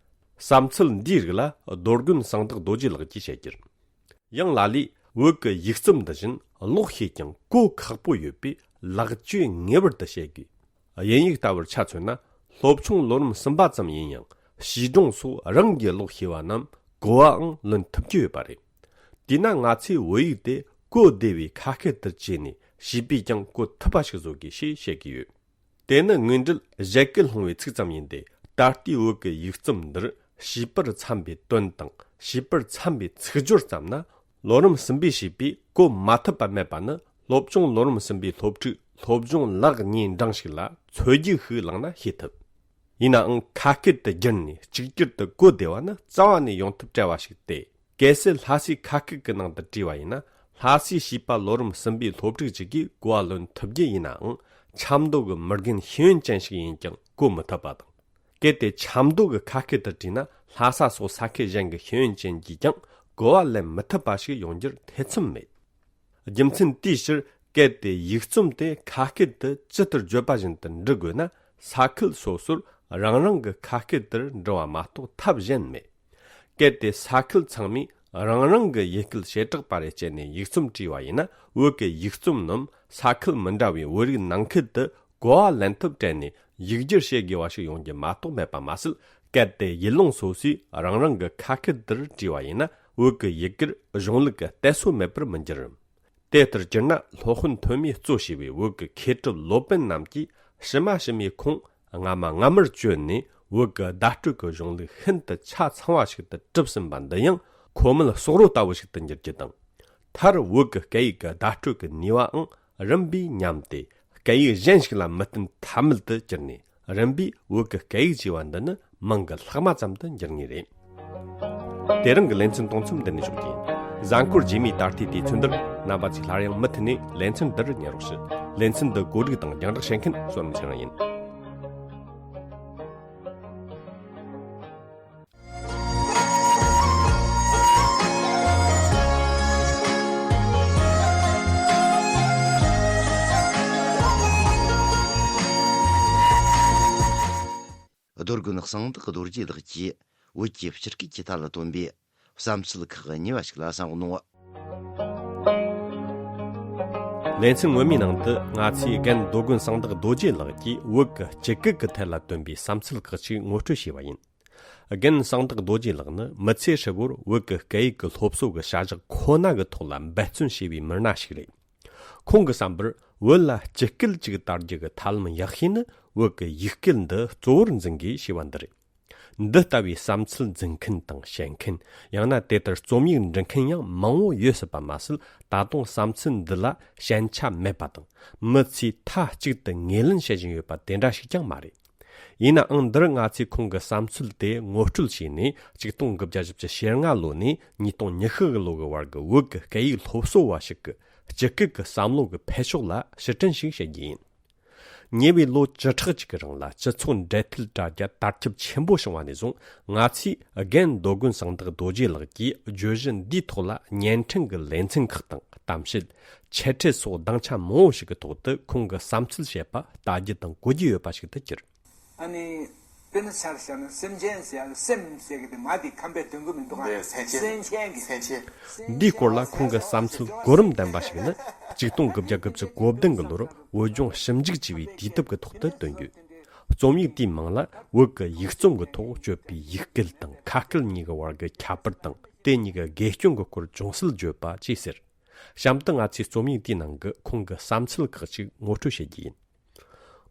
བསམ་ཚུལ་འདིའི་རིགས་ལ་རྡོ་རྒོན་གསང་བདག་རྡོ་རྗེ་ལགས་ཀྱིས་བཤད་རྒྱུར། ཡང་ལ་ལས་བོད་ཀྱི་ཡིག་རྩོམ་འདི་བཞིན་ཀློག་ཤེས་ཀྱང་གོ་ཁག་པོ་ཡོད་པས་ལེགས་བཅོས་ངེས་པར་དུ་བྱེད་དགོས། དབྱིན་ཡིག་ལྟ་བུར་ཆ་མཚོན་ན། སློབ་ཆུང་ལོ་རིམ་གསུམ་པ་ཙམ་ཡིན་ཡང་བྱིས་སྒྲུང་སོགས་རང་གིས་ཀློག་ཤེས་པ་རྣམས་གོ་བའང་ལོན་ཐུབ་ཀྱི་ཡོད་པ་རེད། དེས་ན་ང་ཚོས་བོད་ཡིག་དེ་གོ་བདེ་བའི་ཁ་སྐད་དུ་བཅོས་ནས་བྱིས་པས་ཀྱང་གོ་ཐུབ་པ་ཞིག་བཟོ་དགོས་ཞེས་བཤད་ཀྱི་ཡོད། དེ་ནི་དངོས་འབྲེལ་བཞད་གད་སློང་བའི་ཚིག་ཙམ་ཡིན་ཏེ། ད་ལྟའི་བོད་ཀྱི་ཡིག་རྩོམ་འདིར་བྱིས་པར་འཚམ་པའི་དོན་དང་བྱིས་པར་འཚམ་པའི་ཚིག་སྦྱོར་བརྩམས་ན། ལོ་རིམ་གསུམ་པའི་བྱིས་པས་གོ་མ་ཐུབ་པ་མེད་པ་ནི། སློབ་ཆུང་ལོ་རིམ་གསུམ་པའི་སློབ་ཕྲུག་སློབ་སྦྱོང་ལེགས་ཉེས་འབྲིང་ཞིག་ལ་ཚོད་རྒྱུགས་ཤིག་བླངས་ན་ཤེས་ཐུབ། ཡིན་ནའང་ཁ་སྐད་དུ་བསྒྱུར་ནས་གཅིག་གྱུར་དུ་གོ་བདེ་བ་ནི་རྩ་བ་ནས་ཡོང་ཐབས་བྲལ་བ་ཞིག་སྟེ། གལ་སྲིད་ལྷ་སའི་ཁ་སྐད་ཀྱི་ནང་དུ་བྲིས་པ་ཡིན་ན། ལྷ་སའི་བྱིས་པ་ལོ་རིམ་གསུམ་པའི་སློབ་ཕྲུག་ཅིག་གིས་གོ་བ་ལོན་ཐུབ་རྒྱུ་ཡིན་ནའང་། ཆབ་མདོ་གི་མི་རྒན་ཤེས་ཡོན་ཅན་ཞིག་ཡིན་ཀྱང་གོ་མི་ཐུབ་པ་དང་། གལ་ཏེ་ཆབ་མདོ་གི་ཁ་སྐད་དུ་བྲིས་ན། ལྷ་ས་སོགས་ས་ཁུལ་གཞན་གྱི་ཤེས་ཡོན་ཅན་གྱིས་ཀྱང་གོ་བ་ལེན་མི་ཐུབ་པ་ཞིག་ཡོང་རྒྱུར་ཐེ་ཚོམ་མེད། རྒྱུ་མཚན་དེའི་ཕྱིར། གལ་ཏེ་ཡིག་རྩོམ་དེ་ཁ་སྐད་དུ་ཇི་ལྟར་བརྗོད་པ་བཞིན་དུ་འབྲི་དགོས་ན། ས་ཁུལ་སོ་སོར་རང་རང་གི་ཁ་སྐད་དེར་འབྲི་བ་མ་གཏོགས་ཐབས་གཞན་མེད། གལ་ཏེ་ས་ཁུལ་ཚང་མས་རང་རང་གི་ཡུལ་སྐད་བྱེ་བྲག་པ་རེ་སྤྱད་ནས་ཡིག་རྩོམ་བྲིས་པ་ཡིན་ན། བོད་ཀྱི་ཡིག་རྩོམ་རྣམས་ས་ཁུལ་མི་འདྲ་བའི་བོད་རིགས་ནང་ཁུལ་དུ་གོ་བ་ལེན་ཐབས་བྲལ་ནས་ཡིག་སྒྱུར་བྱེད་དགོས་པ་ཞིག་ཡོང་རྒྱུ་མ་གཏོགས་མེད་པ་མ་ཟད། གལ་ཏེ་ཡུལ་ལུང་སོ་སོས་རང་རང་གི་ཁ་སྐད་དེར་བྲིས་པ་ཡིན་ན། བོད་ཀྱི་ཡི་གེར་གཞུང་ལུགས་ཀྱི་གཏད་སོ་མེད་པར་མི་འགྱུར། དེ་ལྟར་གྱུར་ན། སློབ་དཔོན་ཐོན་མིས་གཙོ་བྱས་པའི་བོད་ཀྱི་མཁས་གྲུབ་སློབ་དཔོན་རྣམས་ཀྱིས་ཕྱི་མ་ཕྱི་མའི་ཁུངས་སྔ་མ་སྔ་མར་བཅོལ་ནས། བོད་ཀྱི་བརྡ་སྤྲོད་ཀྱི་གཞུང་ལུགས་ཤིན་ཏུ་ཆ་ཚང་བ་ཞིག་ཏུ་གྲུབ་ཟིན་པ་འདི་ཡང་ཁོ་མོད་སོག་རོ་ལྟ་བུ་ཞིག་ཏུ་འགྱུར་རྒྱུ་དང་། མཐར་བོད་ཀྱི་སྐད་ཡིག་གི་བརྡ་སྤྲོད་ཀྱི་ནུས་པའང་རིམ་པས་ཉམས་ཏེ། སྐད་ཡིག་གཞན་ཞིག་ལ་མི་བསྟུན་ཐབས་མེད་དུ་གྱུར་ནས། རིམ་པས་བོད་ཀྱི་སྐད་ཡིག་ཅེས་པ་འདི་ནི་མིང་གི་ལྷག་མ་ཙམ་དུ་འགྱུར་ངེས་རེད། དེ་རིང་གི་ལེ་ཚན་གཏོང་མཚམས་འདི་ནས་འཇོག་རྒྱུ་ཡིན། གཟའ་འཁོར་རྗེས་མའི་ད་ལྟའི་དུས་ཚོད་འདིར་རྣམ་པ་ཚོས་སླར་ཡང་མུ་མཐུད་ནས་ལེ་ཚན་འདི་རུ་ཉན་རོགས་ཞུ། ལེ་ཚན་འདི་གོ་སྒྲིག་དང་རྒྱང་བསྒྲགས་བྱེད་མཁན་བསོད་ནམས་ཚེ་རིང་ཡིན། རྡོ་རྒོན་གསང་བདག་རྡོ་རྗེ་ལགས་ཀྱིས་བོད་ཀྱི་སྤྱི་སྐད་ཀྱི་ཐད་ལ་བཏོན་པའི་བསམ་ཚུལ་ཁག་གཉིས་པ་ཞིག་ལ་གསན་རོགས་གནང་། ལེ་ཚན་སྔོན་མའི་ནང་དུ་ང་ཚོས་རྒན་རྡོ་རྒོན་གསང་བདག་རྡོ་རྗེ་ལགས་ཀྱིས་བོད་ཀྱི་སྤྱི་སྐད་ཀྱི་ཐད་ལ་བཏོན་པའི་བསམ་ཚུལ་ཁག་ཅིག་ངོ་སྤྲོད་བྱས་པ་ཡིན། རྒན་གསང་བདག་རྡོ་རྗེ་ལགས་ནི་མི་ཚེ་ཧྲིལ་པོར་བོད་ཀྱི་སྐད་ཡིག་གི་སློབ་གསོ་གི་བྱ་གཞག་ཁོ་ན་གི་ཐོག་ལ་འབད་བརྩོན་བྱས་པའི་མི་སྣ་ཞིག་རེད། ཁོང་གི་བསམ་པར་བོད་ལ་སྤྱི་སྐད་ཅིག་དར་རྒྱུ་གི་ཐབས་ལམ་ཡག་ཤོས་ནི་བོད་ཀྱི་ཡིག་སྐད་འདི་གཙོ་བོར་འཛིན་དགོས་ཞེས་པ་འདི་རེད། འདི་ལྟ་བུའི་བསམ་ཚུལ་འཛིན་མཁན་དང་བཤད་མཁན། ཡང་ན་དེ་ལྟར་རྩོམ་ཡིག་འབྲི་མཁན་ཡང་མང་བོ་ཡོད་སྲིད་པ་མ་ཟད། ད་དུང་བསམ་ཚུལ་འདི་ལ་ཞན་ཆ་མེད་པ་དང་། མི་ཚོས་མཐའ་གཅིག་ཏུ་ངོས་ལེན་བྱེད་བཞིན་ཡོད་པ་དེ་འདྲ་ཞིག་ཀྱང་མ་རེད། ཡིན་ནའང་འདིར་ང་ཚོས་ཁོང་གི་བསམ་ཚུལ་དེ་ངོ་སྤྲོད་བྱས་ནས། ཆིག་སྟོང་དགུ་བརྒྱ་བཞི་བཅུ་ཞེ་ལྔ་ལོ་ནས་ཉིས་སྟོང་ཉི་ཤུ་གི་ལོ་གི་བར་གྱི་བོད་ཀྱི་སྐད་ཡིག་སློབ་གསོ་བ་ཞིག་གི་སྤྱི་སྐད་ཀྱི་བསམ་བློ་གི་འཕེལ་ཕྱོགས་ལ་ཕྱིར་དྲན་ཞིག་བྱེད་རྒྱུ་ཡིན། ཉེ་བའི་ལོ་བཅུ་ཕྲག་གཅིག་གི་རིང་ལ་སྤྱི་ཚོགས་འབྲེལ་མཐུད་དྲ་རྒྱ་དར་ཁྱབ་ཆེན་པོ་བྱུང་བ་ནས་བཟུང་། ང་ཚོས་རྒན་རྡོ་རྒོན་གསང་བདག་རྡོ་རྗེ་ལགས་ཀྱིས་བརྗོད་གཞི་འདིའི་ཐོག་ལ་བརྙན་འཕྲིན་གྱི་ལེ་ཚན་ཁག་དང་། གཏམ་བཤད། འཆད་ཁྲིད་སོགས་སྡིངས་ཆ་མང་བོ་ཞིག་གི་ཐོག་ཏུ་ཁོང་གི་བསམ་ཚུལ་བཤད་པ་ལྟ་རྒྱུ་དང་གོ་རྒྱུ་ཡོད་པ་ཞིག་ཏུ་གྱུར། ཨ་ནི། དཔེར་ན་ཆ་བཞག་ན་སེམས་ཅན་ཟེར་ཡ་ལ་སེམས་ཟེར་གི་དེ་མ་དེ་ཁམས་པའི་དོན་གོ་མི་འདུག་ག་འདི་སེམས་ཅན་སེམས་ཅན་གྱི་སེམས་ཅན་འདིའི་སྐོར་ལ་ཁོང་གི་བསམ་ཚུལ་གོ་རིམ་ལྡན་པ་ཞིག་ནི། ཆིག་སྟོང་དགུ་བརྒྱ་དགུ་བཅུ་གོ་བདུན་གྱི་ལོར་བོད་ལྗོངས་ཞིབ་འཇུག་ཅེས་པའི་དུས་དེབ་ཀྱི་ཐོག་ཏུ་བཏོན་ཡོད། རྩོམ་ཡིག་དེའི་མིང་ལ་བོད་ཀྱི་ཡིག་རྩོམ་གྱི་ཐོག་སྤྱོད་པའི་ཡིག་སྐད་དང་ཁ་སྐད་གཉིས་ཀྱི་བར་གྱི་ཁྱད་པར་དང་། དེ་གཉིས་ཀྱི་དགེ་སྐྱོན་གྱི་སྐོར་ཅུང་ཟད་བརྗོད་པ་ཅེས་ཟེར། གཤམ་དུ་ང་ཚོས་རྩོམ་ཡིག་དེའི་ནང་གི་ཁོང་གི་བསམ་ཚུལ་ཁག་ཅིག་ངོ་སྤྲོད་བྱེད་རྒྱུ་ཡིན།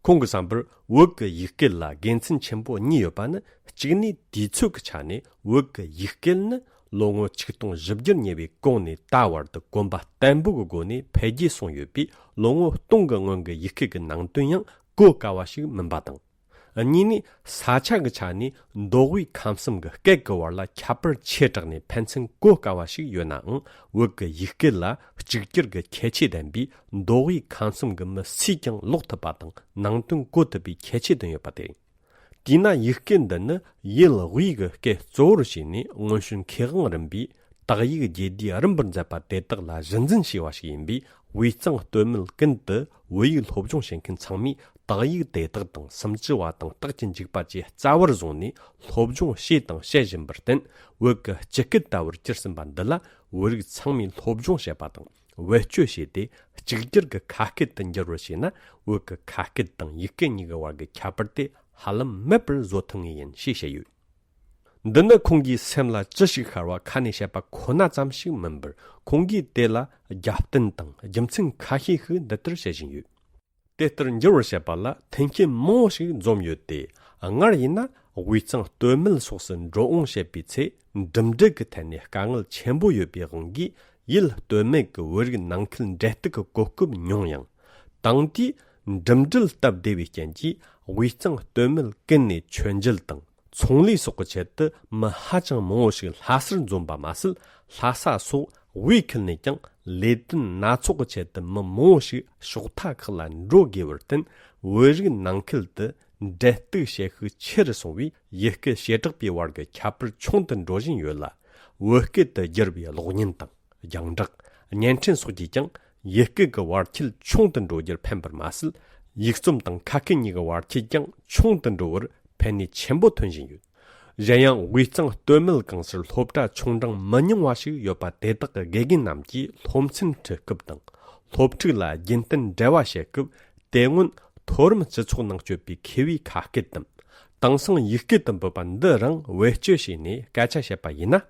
ཁོང་གི་བསམ་པར་བོད་ཀྱི་ཡིག་སྐད་ལ་དགེ་མཚན་ཆེན་པོ་གཉིས་ཡོད་པ་ནི། གཅིག་ནས་དུས་ཚོད་ཀྱི་ཆ་ནས་བོད་ཀྱི་ཡིག་སྐད་ནི་ལོ་ངོ་ཆིག་སྟོང་བཞི་བརྒྱར་ཉེ་བའི་གོང་ནས་ད་བར་དུ་གོམ་པ་བརྟན་པོ་གི་སྒོ་ནས་འཕེལ་རྒྱས་སོང་ཡོད་པས། ལོ་ངོ་སྟོང་གི་སྔོན་གྱི་ཡིག་སྐད་ཀྱི་ནང་དོན་ཡང་གོ་དཀའ་བ་ཞིག་མིན་པ་དང་། གཉིས་ནས་ས་ཆ་གི་ཆ་ནས་མདོ་དབུས་ཁམས་གསུམ་གྱི་སྐད་ཀྱི་བར་ལ་ཁྱད་པར་ཆེ་དྲགས་ནས་ཕན་ཚུན་གོ་དཀའ་བ་ཞིག་ཡོད་ནའང་། བོད་ཀྱི་ཡིག་སྐད་ལ་གཅིག་གྱུར་གྱི་ཁྱད་ཆོས་ལྡན་པས། མདོ་དབུས་ཁམས་གསུམ་གྱི་མི་སུས་ཀྱང་ཀློག་ཐུབ་པ་དང་ནང་དོན་གོ་ཐུབ་པའི་ཁྱད་ཆོས་ལྡན་ཡོད་པ་དེ་རེད། དེས་ན་ཡིག་སྐད་འདི་ནི་ཡུལ་དབུས་ཀྱི་སྐད་གཙོ་བོར་བྱས་ནས་སྔོན་བྱོན་མཁས་དབང་རིམ་པས་དག་ཡིག་རྒྱས་བསྡུས་རིམ་པར་མཛད་པ་དེ་དག་ལ་གཞི་འཛིན་བྱས་པ་ཞིག་ཡིན་པས། དབུས་གཙང་སྟོད་སྨད་ཀུན་ཏུ་བོད་ཡིག་སློབ་སྦྱོང་བྱེད་མཁན་ཚང་མས་དག་ཡིག་དེ་དག་དང་སུམ་ཅུ་པ་དང་རྟགས་ཀྱི་འཇུག་པ་བཅས་རྩ་བར་བཟུང་ནས་སློབ་སྦྱོང་བྱས་དང་བྱེད་བཞིན་པར་བརྟེན། བོད་ཀྱི་སྤྱི་སྐད་ལྟ་བུར་གྱུར་ཟིན་པ་འདི་ལ་བོད་རིགས་ཚང་མས་སློབ་སྦྱོང་བྱེད་པ་དང་བེད་སྤྱོད་བྱས་ཏེ། གཅིག་གྱུར་གྱི་ཁ་སྐད་དུ་འགྱུར་བར་བྱས་ན། བོད་ཀྱི་ཁ་སྐད་དང་ཡིག་སྐད་གཉིས་ཀྱི་བར་གྱི་ཁྱད་པར་དེ་ཧ་ལམ་མེད་པར་བཟོ་ཐུབ་ངེས་ཡིན་ཞེས་བཤད་ཡོད། འདི་ནི་ཁོང་གིས་སེམས་ལ་ཅི་ཞིག་ཤར་བ་ཁ་ནས་བཤད་པ་ཁོ་ན་ཙམ་ཞིག་མིན་པར། ཁོང་གིས་དེ་ལ་རྒྱབ་རྟེན་དང་རྒྱུ་མཚན་ཁ་ཤས་ཤིག་འདི་ལྟར་བཤད་བཞིན་ཡོད། དེ་ལྟར་འགྱུར་བར་བྱེད་པ་ལ་མཐུན་རྐྱེན་མང་བོ་ཞིག་འཛོམས་ཡོད་དེ། སྔར་ཡིན་ན་དབུས་གཙང་སྟོད་སྨད་སོགས་སུ་འགྲོ་འོང་བྱེད་པའི་ཚེ། འགྲིམ་འགྲུལ་གྱི་ཐད་ནས་དཀའ་ངལ་ཆེན་པོ་ཡོད་པའི་དབང་གིས། ཡུལ་སྟོད་སྨད་ཀྱི་བོད་རིགས་ནང་ཁུལ་འབྲེལ་གཏུག་གི་གོ་སྐབས་ཉུང་ཡང་། དེང་དུས་འགྲིམ་འགྲུལ་སྟབས་བདེ་བའི་རྐྱེན་གྱིས། དབུས་གཙང་སྟོད་སྨད་ཀུན་ནས་མཆོད་མཇལ་དང་ཚོང་ལས་སོགས་ཀྱི་ཆེད་དུ་མི་ཧ་ཅང་མང་བོ་ཞིག་ལྷ་སར་འཛོམས་པ་མ་ཟད། ལྷ་ས་སོགས་དབུས་ཁུལ་ནས་ཀྱང་ལས་དོན་སྣ་ཚོགས་ཀྱི་ཆེད་དུ་མི་མང་བོ་ཞིག་ཕྱོགས་མཐའ་ཁག་ལ་འགྲོ་དགོས་པར་བརྟེན། བོད་རིགས་ནང་ཁུལ་དུ་འབྲེལ་གཏུག་བྱེད་ཤུགས་ཆེ་རུ་སོང་བས། ཡུལ་སྐད་བྱེ་བྲག་པའི་བར་གྱི་ཁྱད་པར་ཆུང་དུ་འགྲོ་བཞིན་ཡོད་ལ། བོད་སྐད་དུ་བསྒྱུར་བའི་གློག་བརྙན་དང་། རྒྱང་བསྒྲགས། བརྙན་འཕྲིན་སོགས་ཀྱིས་ཀྱང་ཡུལ་སྐད་ཀྱི་བར་ཁྱད་ཆུང་དུ་འགྲོ་རྒྱུར་ཕན་པར་མ་ཟད། ཡིག་རྩོམ་དང་ཁ་སྐད་གཉིས་ཀྱི་བར་ཁྱད་ཀྱང་ཆུང་དུ་འགྲོ་བར་ཕན་ནུས་ཆེན་པོ་ཐོན་བཞིན་ཡོད། གཞན་ཡང་། དབུས་གཙང་སྟོད་སྨད་གང་སར་སློབ་གྲྭ་ཆུང་འབྲིང་མི་ཉུང་བ་ཞིག་ཡོད་པ། དེ་དག་གི་དགེ་རྒན་རྣམས་ཀྱིས་སློབ་ཚན་ཁྲིད་སྐབས་དང་། སློབ་ཕྲུག་ལ་རྒྱུན་གཏན་འབྲེལ་བ་བྱེད་སྐབས། དེ་སྔོན་མཐོ་རིམ་སྤྱི་ཚོགས་ནང་སྤྱོད་པའི་མཁས་པའི་ཁ་སྐད་དམ། དེང་སང་ཡིག་སྐད་དུ་འབོད་པ་འདི་རང་བེད་སྤྱོད་བྱས་ནས་སྐད་ཆ་བཤད་པ་ཡིན་ན།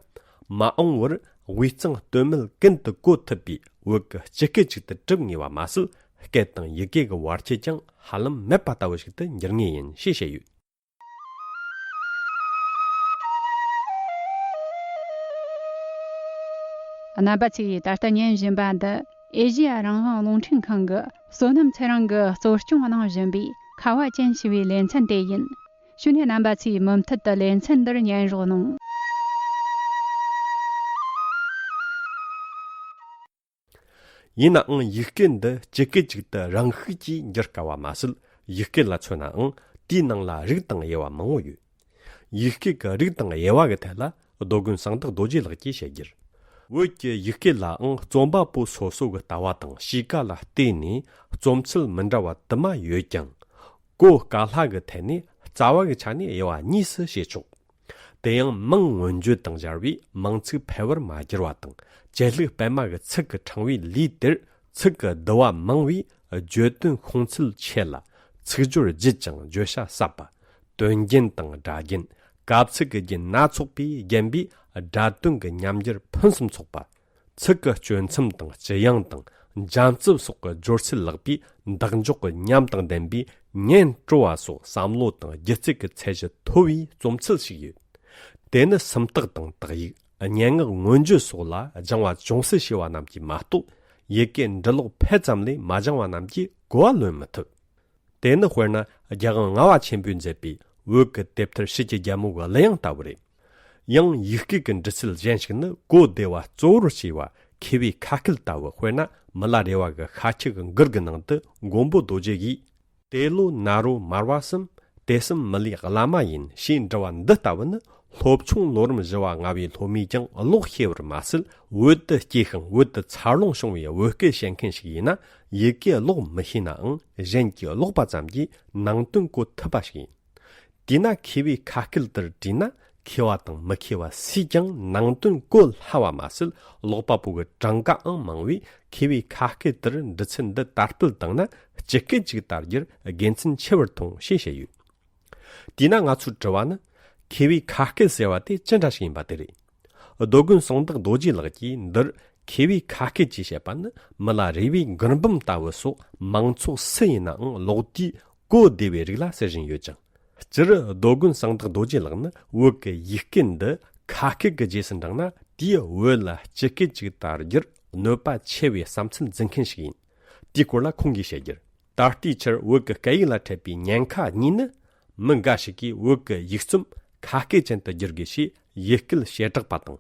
མ་འོངས་པར་དབུས་གཙང་སྟོད་སྨད་ཀུན་ཏུ་གོ་ཐུབ་པའི་བོད་ཀྱི་སྤྱི་སྐད་ཅིག་ཏུ་གྲུབ་ངེས་པ་མ་ཟད། སྐད་དང་ཡི་གེ་གི་བར་ཁྱད་ཀྱང་ཧ་ལམ་མེད་པ་ལྟ་བུ་ཞིག་ཏུ་འགྱུར་ངེས་ཡིན་ཞེས་བཤད་ཡོད། རྣམ་པ་ཚོས་ད་ལྟ་ཉན་བཞིན་པ་འདི་ཨེ་ཤེ་ཡ་རང་དབང་རླུང་འཕྲིན་ཁང་གི་བསོད་ནམས་ཚེ་རིང་གིས་གཙོ་སྐྱོང་གནང་བཞིན་པའི་ཁ་བ་ཅན་ཞེས་པའི་ལེ་ཚན་དེ་ཡིན། ཞུ་ནས་རྣམ་པ་ཚོས་མུ་མཐུད་དུ་ལེ་ཚན་འདིར་ཉན་རོགས་གནང་། ཡིན་ནའང་ཡིག་སྐད་འདི་སྤྱི་སྐད་ཅིག་ཏུ་རང་ཤུགས་ཀྱིས་འགྱུར་དཀའ་བ་མ་ཟད། ཡིག་སྐད་ལ་མཚོན་ནའང་དེའི་ནང་ལ་རིགས་དང་དབྱེ་བ་མང་བོ་ཡོད། ཡིག་སྐད་ཀྱི་རིགས་དང་དབྱེ་བ་གི་ཐད་ལ་རྡོ་དགོན་གསང་བདག་རྡོ་རྗེ་ལགས་ཀྱིས་བཤད་རྒྱུར། བོད་ཀྱི་ཡིག་སྐད་ལའང་རྩོམ་པ་པོ་སོ་སོ་གི་ལྟ་བ་དང་གཤིས་ཀ་ལ་བལྟས་ནས་རྩོམ་ཚུལ་མི་འདྲ་བ་དུ་མ་ཡོད་ཀྱང་། གོ་དཀའ་སླ་གི་ཐད་ནས་རྩ་བ་གི་ཆ་ནས་དབྱེ་བ་གཉིས་སུ་ཕྱེ་ཆོག་དེ་ཡང་མིང་མངོན་བརྗོད་དང་སྦྱར་བས་མིང་ཚིག་འཕེལ་བར་མ་བསྒྱུར་བ་དང་། བཅད་ལྷུག་སྤེལ་མ་གི་ཚིག་གི་ཕྲེང་བའི་ལུས་དེར་ཚིག་གི་བསྡུ་བ་མང་བས་བརྗོད་དོན་ཤོང་ཚད་ཆེ་ལ། ཚིག་སྦྱོར་བརྗིད་ཅིང་བརྗོད་བྱ་ཟབ་པ། དོན་རྒྱན་དང་སྒྲ་རྒྱན། གབ་ཚིག་གི་རྒྱན་སྣ་ཚོགས་པས་བརྒྱན་པས་སྒྲ་དོན་གྱི་ཉམས་འགྱུར་ཕུན་སུམ་ཚོགས་པ། ཚིག་གི་གཅོད་མཚམས་དང་ལྕི་ཡང་དང་འཇམ་རྩུབ་སོགས་ཀྱི་སྦྱོར་ཚུལ་ལེགས་པས་འདེགས་འཇོག་གི་ཉམས་དང་ལྡན་པས་ཉན་སྤྲོ་བ་སོགས་བསམ་བློ་དང་སྒྱུ་རྩལ་གྱི་ཚད་གཞི་མཐོ་བའི་རྩོམ་ཚུལ་ཞིག་ཡོད། དེ་ནི་སུམ་རྟགས་དང་དག་ཡིག་སྙན་ངག་མངོན་བརྗོད་སོགས་ལ་སྦྱང་བ་ཅུང་ཟད་བྱས་པ་རྣམས་ཀྱིས་མ་གཏོགས། ཡི་གེ་འབྲི་ཀློག་ཕལ་ཙམ་ལས་མ་སྦྱང་བ་རྣམས་ཀྱིས་གོ་བ་ལོན་མི་ཐུབ། དེ་ནི་དཔེར་ན་རྒྱལ་དབང་ལྔ་པ་ཆེན་པོས་མཛད་པའི་བོད་ཀྱི་དེབ་ཐེར་ཕྱི་གྱི་རྒྱལ་མོ་གི་གླུ་དབྱངས་ལྟ་བུ་རེད། ཡང་ཡིག་སྐད་ཀྱི་འབྲི་ཚུལ་གཞན་ཞིག་ནི་གོ་བདེ་བ་གཙོ་བོར་བྱས་པ་མཁས་པའི་ཁ་སྐད་ལྟ་བུ། དཔེར་ན་མི་ལ་རས་པ་གི་ཤཱཀྱ་གི་མགུར་གྱི་ནང་དུ་མགོན་པོ་རྡོ་རྗེ་ཡིས། དེ་ལོ་ན་རོ་མར་པ་གསུམ། དེ་གསུམ་མི་ལའི་བླ་མ་ཡིན། ཞེས་འབྲི་བ་འདི་ལྟ་བུ་ནི། སློབ་ཆུང་ལོ་རིམ་བཞི་པ་ལྔ་པའི་སློབ་མས་ཀྱང་ཀློག་ཤེས་པར་མ་ཟད། བོད་དུ་སྐྱེས་ཤིང་བོད་དུ་འཚར་ལོངས་བྱུང་བའི་བོད་སྐད་བཤད་མཁན་ཞིག་ཡིན་ན། ཡི་གེ་ཀློག་མི་ཤེས་ནའང་གཞན་གྱིས་ཀློག་པ་ཙམ་གྱིས་ནང་དོན་གོ་ཐུབ་པ་ཞིག་ཡིན། དེས་ན་མཁས་པའི་ཁ་སྐད་དེར་བྲིས་ན། མཁས་པ་དང་མི་མཁས་པ་སུས་ཀྱང་ནང་དོན་གོ་སླ་བ་མ་ཟད། ཀློག་པ་པོ་གི་གྲངས་ཀའང་མང་བས། མཁས་པའི་ཁ་སྐད་དེར་འབྲི་ཚུལ་འདི་དར་སྤེལ་བཏང་ན། སྤྱི་སྐད་ཅིག་དར་རྒྱུར་དགེ་མཚན་ཆེ་བར་མཐོང་ཞེས་བཤད་ཡོད། དེས་ན་ང་ཚོའི་དྲི་བ་ནི། མཁས་པའི་ཁ་སྐད་ཟེར་བ་དེ་ཅི་འདྲ་ཞིག་ཡིན་པ་དེ་རེད། རྡོ་དགོན་གསང་བདག་རྡོ་རྗེ་ལགས་ཀྱིས་འདིར་མཁས་པའི་ཁ་སྐད་ཅེས་བཤད་པ་ནི། མི་ལ་རས་པའི་མགུར་འབུམ་ལྟ་བུ་སོགས་མང་ཚོགས་སུ་ཡིན་ནའང་ཀློག་དུས་གོ་བདེ་བའི་རིགས་ལ་ཟེར་བཞིན་ཡོད་ཅིང་། སྤྱིར་རྡོ་དགོན་གསང་བདག་རྡོ་རྗེ་ལགས་ནི་བོད་ཀྱི་ཡིག་སྐད་འདི་ཁ་སྐད་ཀྱི་རྗེས་སུ་འབྲངས་ན། དེའི་བོད་ལ་སྤྱི་སྐད་ཅིག་དར་རྒྱུར་གནོད་པ་ཆེ་བའི་བསམ་ཚུལ་འཛིན་མཁན་ཞིག་ཡིན། དེའི་སྐོར་ལ་ཁོང་གིས་བཤད་རྒྱུར། ད་ལྟའི་ཆར་བོད་ཀྱི་སྐད་ཡིག་ལ་འཕྲད་པའི་ཉེན་ཁ་གཉིས་ནི། མི་འགའ་ཞིག་གིས་བོད་ཀྱི་ཡིག་རྩོམ་ཁ་སྐད་ཅན་དུ་བསྒྱུར་དགོས་ཞེས་ཡིག་སྐད་བཤད་གྲགས་པ་དང་།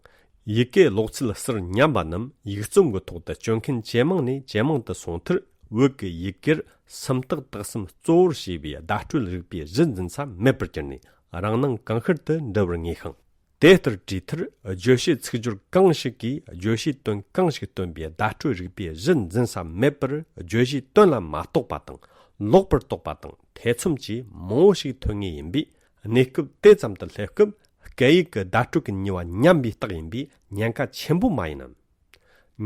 ཡི་གེ་ཀློག་ཚུལ་ཟུར་ཉམས་པ་རྣམས་ཡིག་རྩོམ་གྱི་ཐོག་ཏུ་སྤྱོད་མཁན་ཇེ་མང་ནས་ཇེ་མང་དུ་སོང་མཐར། བོད་ཀྱི་ཡི་གེར་སུམ་རྟགས་དག་གསུམ་གཙོ་བོར་བྱས་པའི་བརྡ་སྤྲོད་རིག་པའི་གཞི་འཛིན་ས་མེད་པར་གྱུར་ནས། རང་སྣང་གང་ཤར་དུ་འགྲོ་བར་ངེས་ཤིང་། དེ་ལྟར་བྲིས་མཐར། བརྗོད་བྱའི་ཚིག་སྦྱོར་གང་ཞིག་གིས་བརྗོད་བྱའི་དོན་གང་ཞིག་སྟོན་པའི་བརྡ་སྤྲོད་རིག་པའི་གཞི་འཛིན་ས་མེད་པར། བརྗོད་བྱའི་དོན་ལ་མ་རྟོགས་པ་དང་། ལོག་པར་རྟོག་པ་དང་ཐེ་ཚོམ་བཅས་མང་བོ་ཞིག་ཐོན་ངེས་ཡིན་པས། གནས་སྐབས་དེ་ཙམ་དུ་སླེབས་སྐབས། སྐད་ཡིག་གི་བརྡ་སྤྲོད་ཀྱི་ནུས་པ་ཉམས་པའི་རྟགས་ཡིན་པས་ཉེན་ཁ་ཆེན་པོ་མ་ཡིན་ནམ།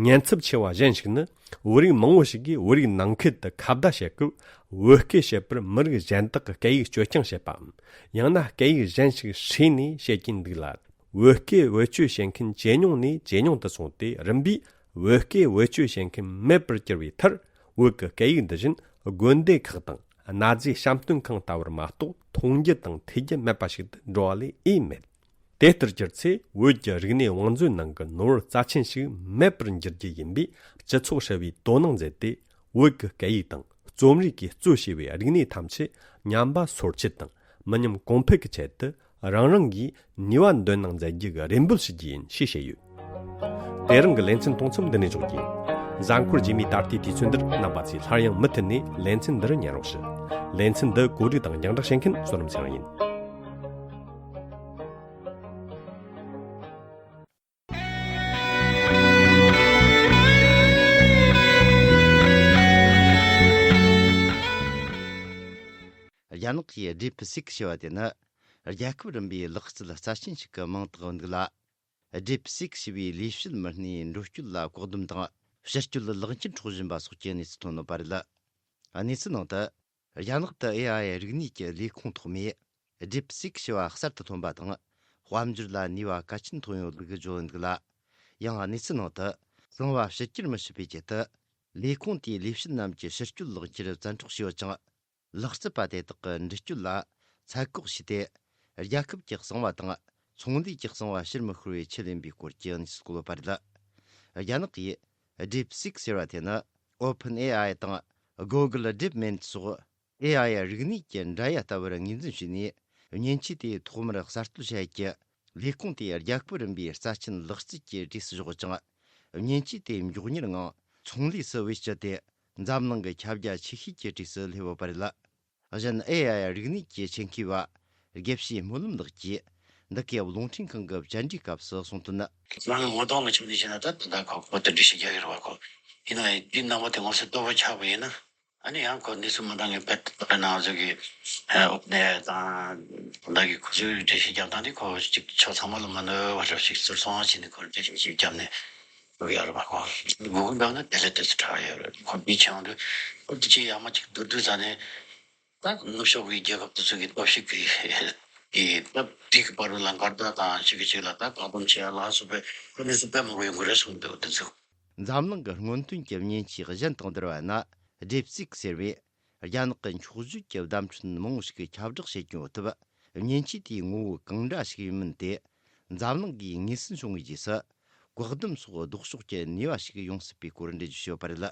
ཉེན་ཚབས་ཆེ་བ་གཞན་ཞིག་ནི། བོད་རིགས་མང་བོ་ཞིག་གིས་བོད་རིགས་ནང་ཁུལ་དུ་ཁ་བརྡ་བྱེད་སྐབས། བོད་སྐད་བཤད་པར་མི་རིགས་གཞན་དག་གི་སྐད་ཡིག་སྤྱོད་རྐྱང་བྱེད་པའམ། ཡང་ན་སྐད་ཡིག་གཞན་ཞིག་བསྲེས་ནས་བཤད་ཀྱིན་འདུག་ལ། བོད་སྐད་བེད་སྤྱོད་བྱེད་མཁན་ཇེ་ཉུང་ནས་ཇེ་ཉུང་དུ་སོང་སྟེ། རིམ་པས་བོད་སྐད་བེད་སྤྱོད་བྱེད་མཁན་མེད་པར་གྱུར་བའི་མཐར། བོད་ཀྱི་སྐད་ཡིག་འདི་བཞིན་དགོན་སྡེ་ཁག་དང་གནའ་རྫས་བཤམས་སྟོན་ཁང་ལྟ་བུར་མ་གཏོགས་མཐོང་རྒྱུ་དང་ཐོས་རྒྱུ་མེད་པ་ཞིག་ཏུ་འགྲོ་བ་ལས་ཨེ་མེད། དེ་ལྟར་གྱུར་ཚེ། བོད་ཀྱི་རིག་གནས་བང་མཛོད་ནང་གི་ནོར་བུ་རྩ་ཆེན་ཞིག་མེད་པར་འགྱུར་རྒྱུ་ཡིན་པས། སྤྱི་ཚོགས་ཧྲིལ་བོའི་དོ་སྣང་མཛད་དེ། བོད་ཀྱི་སྐད་ཡིག་དང་རྩོམ་རིག་གིས་གཙོ་བྱས་པའི་རིག་གནས་ཐམས་ཅད་ཉམས་པ་སོར་ཆུད་དང་། མི་ཉམས་གོང་འཕེལ་གྱི་ཆེད་དུ། རང་རང་གིས་ནུས་པ་འདོན་གནང་མཛད་རྒྱུ་གི་རེ་འབོད་ཞུ་རྒྱུ་ཡིན་ཞེས་བཤད་ཡོད། དེ་རིང་གི་ལེ་ཚན་གཏོང་མཚམས་འདི་ནས་འཇོག་རྒྱུ་ཡིན། གཟའ་འཁོར་རྗེས་མའི་ད་ལྟའི་དུས་ཚོད་འདིར། རྣམ་པ་ཚོས་སླར་ཡང་མུ་མཐུད་ནས་ལེ་ཚན་འདི་རུ་ཉན་རོགས་ཞུ། ལེ་ཚན་འདི་གོ་སྒྲིག་དང་རྒྱང་བསྒྲགས་བྱེད་མཁན་བསོད་ནམས་ཚེ་རིང་ཡིན། རྒྱ་ནག་གིས་ཌིབ་སིག་ཞེས་པ་དེ་ནི། རྒྱལ་ཁབ་རིམ་པའི་ལག་རྩལ་རྩ་ཆེན་ཞིག་གི་མིང་བཏགས་འདུག་ལ། ཌིབ་སིག་ཞེས་པའི་ལས་བྱེད་མི་སྣའི་འགྲོ་སྐྱོད་ལ་བཀག་སྡོམ་དང་། ཕྱིར་སྐྱོད་ལག་འཁྱེར་འཕྲོག་བཞིན་པ་སོགས་ཀྱི་གནས་ཚུལ་ཐོན་ཡོད་པ་རེད། གནས་ཚུལ་ནང་དུ། རྒྱ་ནག་ཏུ་ཨེ་ཨའི་རིག་གནས་ཀྱི་ལས་ཁུངས་ཐོག་མས། ཌིབ་སིག་ཞེས་པ་གསར་དུ་ཐོན་པ་དང་། དཔལ་འབྱོར་ལ་ནུས་པ་གལ་ཆེན་ཐོན་ཡོད་ལུགས་བརྗོད་འདུག་ལ། ཡང་གནས་ཚུལ་ནང་དུ། གསང་བ་ཕྱིར་སྐྱོད་མི་བྱེད་པའི་ཆེད་དུ། ལས་ཁུངས་དེའི་ལས་བྱེད་རྣམས་ཀྱི་ཕྱིར་སྐྱོད་ལག་འཁྱེར་བཙན་འཕྲོག་བྱས་ཡོད་ཅིང་། ལག་རྩལ་པ་དེ་དག་གི་འགྲུལ་སྐྱོད་ལ་ཚད་བཀག་བྱས་ཏེ། རྒྱལ་ཁབ་ཀྱི་གསང་བ་དང་ཚོང་ལས་ཀྱི་གསང་བ་ཕྱིར་མི་ཤོར་བའི་ཆེད་ཡིན་པའི་སྐོར་གྱི་གནས་ཚུལ་བཀོད་ཡོད་པ་རེད། རྒྱ་ནག་གིས་ཌིབ་སིག་ཟེར་བ་དེ་ནི། ཨོ་ཕན་ཨེ་ཨའི་དང་གུ་གལ་ཌིབ་མིན་སོགས་ཨེ་ཨའི་རིག་གནས་ཀྱི་འདྲ་ཡ་ལྟ་བུར་ངོས་འཛིན་བྱས་ནས། མཉེན་ཆས་དེ་ཐོག་མར་གསར་གཏོད་བྱ་ཡུལ་གྱི་ལས་ཁུངས་དེའི་རྒྱལ་ཁབ་རིམ་པའི་རྩ་ཆེན་ལག་རྩལ་གྱི་གྲས་སུ་བཞག་ཅིང་། མཉེན་ཆས་དེ་མགྱོགས་མྱུར་ངང་ཚོང་ལས་སུ་བེད་སྤྱད་དེ། འཛམ་གླིང་གི་ཁྱབ་རྒྱ་ཆེ་ཤོས་ཀྱི་གྲས་སུ་སླེབས་ཡོད་པ་རེད། གཞན། ཨེ་ཨའི་རིག་གནས་ཀྱི་ཆེད་མཁས་པ་དགེ་བཤེས་སྨོན་ལམ་ལགས་ཀྱིས་འདི་གའི་རླུང་འཕྲིན་ཁང་གི་བཅར་འདྲིའི་སྐབས་སུ་གསུངས་དོན་ནི། ང་ངོ་གདོང་ལ་ཁྱབ་ནས་བཤད་ན། ད་ད་ལྟ་ཁོ་བོད་དུ་འགྲེལ་བཤད་རྒྱག་གི་རེད་བ། ཁོ་ཡིན་ན་དེའི་ནང་པ་དེ་ངོ་སོ་ལྟོ་བ་ཆགས་པ་ཡིན་ན། ཨ་ནི་ཡང་ཁོ་གནས་ཚུལ་མི་འདང་ངེས་པད་དེ་ནང་བཟོ་གི། ཨོ་ནས་དང་ད་གི་ཁོ་ཚོས་འགྲེལ་བཤད་རྒྱག་སྟངས་དེ། ཁོ་གཅིག་ཕྱོགས་ཚང་མ་ལ་མ་གནོད་པ་འདྲ་ཞིག་ཟུར་སོང་བྱས་ནས་ཁོ་འགྲེལ་བཤད་ཞིག་བརྒྱབ་ནས་འགྲོ་གི་ཡོད་རེད་བ། ཁོ་གུ་གུལ་འདྲ་ན་དེ་ལས་དེ་ཚོ་དྲག་ཡོད་རེད། ཁོ་མི་ཆེ་ཡོང་དུས་ཁོ་དེ་ཆེ་ཡག་མ་ཅིག་བསྡུར་དུས་ཙ་ནས། ད་ནུབ་ཕྱོགས་ཀྱི་རྒྱལ་ཁབ་དེ་ཚོ་གི་སྟོབས་ཤུགས་ཀྱི་གི་སྟབས་དེ་གི་བར་ལ་འགལ་ཟླ་དང་གཅིག་གིས་གཅིག་ལ་ད་བཀག་སྡོམ་བྱེད་ཡ་ལ་སོགས་པའི་གནས་ཚུལ་དཔེ་མང་པོ་ཡོང་གི་རེད་གསུངས་འདུག་དེ་ཚོ། འཛམ་གླིང་གི་སྔོན་ཐོན་གྱི་མཉེན་ཆས་གཞན་དང་བསྡུར་བ་ན། ཌིབ་སིག་ཟེར་བས་རྒྱ་ནག་གི་འཁྱོག་བརྗོད་ཀྱི་བརྡ་འཕྲིན་མང་བོ་ཞིག་ཁྱབ་བསྒྲགས་བྱེད་ཀྱི་ཡོད་སྟབས། མཉེན་ཆས་དེའི་ངོ་བོ་གང་འདྲ་ཞིག་ཡིན་མིན་དེ་འཛམ་གླིང་གིས་ངོས་འཛིན་བྱུང་བའི་རྗེས་སུ། བཀག་སྡོམ་སོགས་ལྡོག་ཕྱོགས་ཀྱི་ནུས་པ་ཞིག་ཡོང་སྲིད་པའི་སྐོར་འགྲེལ་བརྗོད་བྱས་ཡོད་པ་རེད།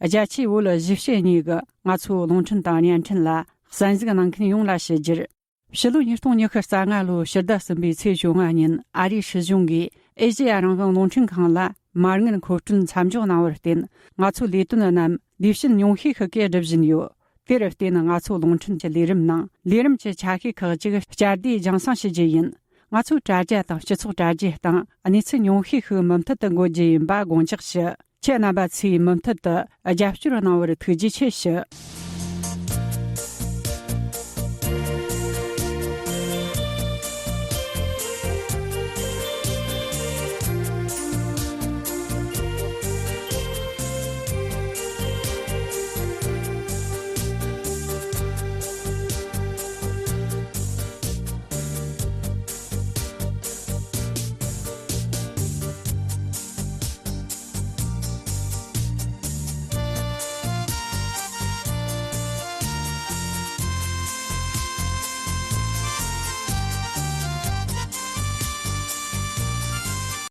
རྒྱ་ཆེའི་བོད་གཞིས་བྱེས་གཉིས་ཀྱི་ང་ཚོའི་རླུང་འཕྲིན་དང་བརྙན་འཕྲིན་ལ་གསན་གཟིགས་གནང་མཁན་ཡོངས་ལ་ཞུ་རྒྱུར། ཕྱི་ལོ་ཉིས་སྟོང་ཉི་ཤུ་རྩ་ལྔ་ལོའི་ཕྱི་ཟླ་གསུམ་པའི་ཚེས་བཅོ་ལྔ་ཉིན། ཨ་རིའི་སྲིད་གཞུང་གིས་ཨེ་ཤེ་ཡ་རང་དབང་རླུང་འཕྲིན་ཁང་ལ་མ་དངུལ་མཁོ་སྤྲོད་མཚམས་འཇོག་གནང་བར་བརྟེན། ང་ཚོའི་ལས་དོན་རྣམས་ལས་བྱེད་ཉུང་ཤས་ཤིག་གིས་སྒྲུབ་བཞིན་ཡོད། དེར་བརྟེན། ང་ཚོའི་རླུང་འཕྲིན་གྱི་ལས་རིམ་ནང་ལས་རིམ་གྱི་ཆ་ཤས་ཁག་ཅིག་བསྐྱར་ཟློས་རྒྱང་སྲིང་ཞུ་རྒྱུ་ཡིན། ང་ཚོའི་དྲ་རྒྱ་དང་སྤྱི་ཚོགས་དྲ་རྒྱའི་སྟེང་གནས་ཚུལ་ཉུང་ཤས་ཤིག་མུ་མཐུད་དུ་འགོད་རྒྱུ་ཡིན་པ་དགོངས་འཇགས་ཞུ། ཁྱེད་རྣམ་པ་ཚོས་མུ་མཐུད་དུ་རྒྱབ་སྐྱོར་གནང་བར་ཐུགས་རྗེ་ཆེ་ཞུ།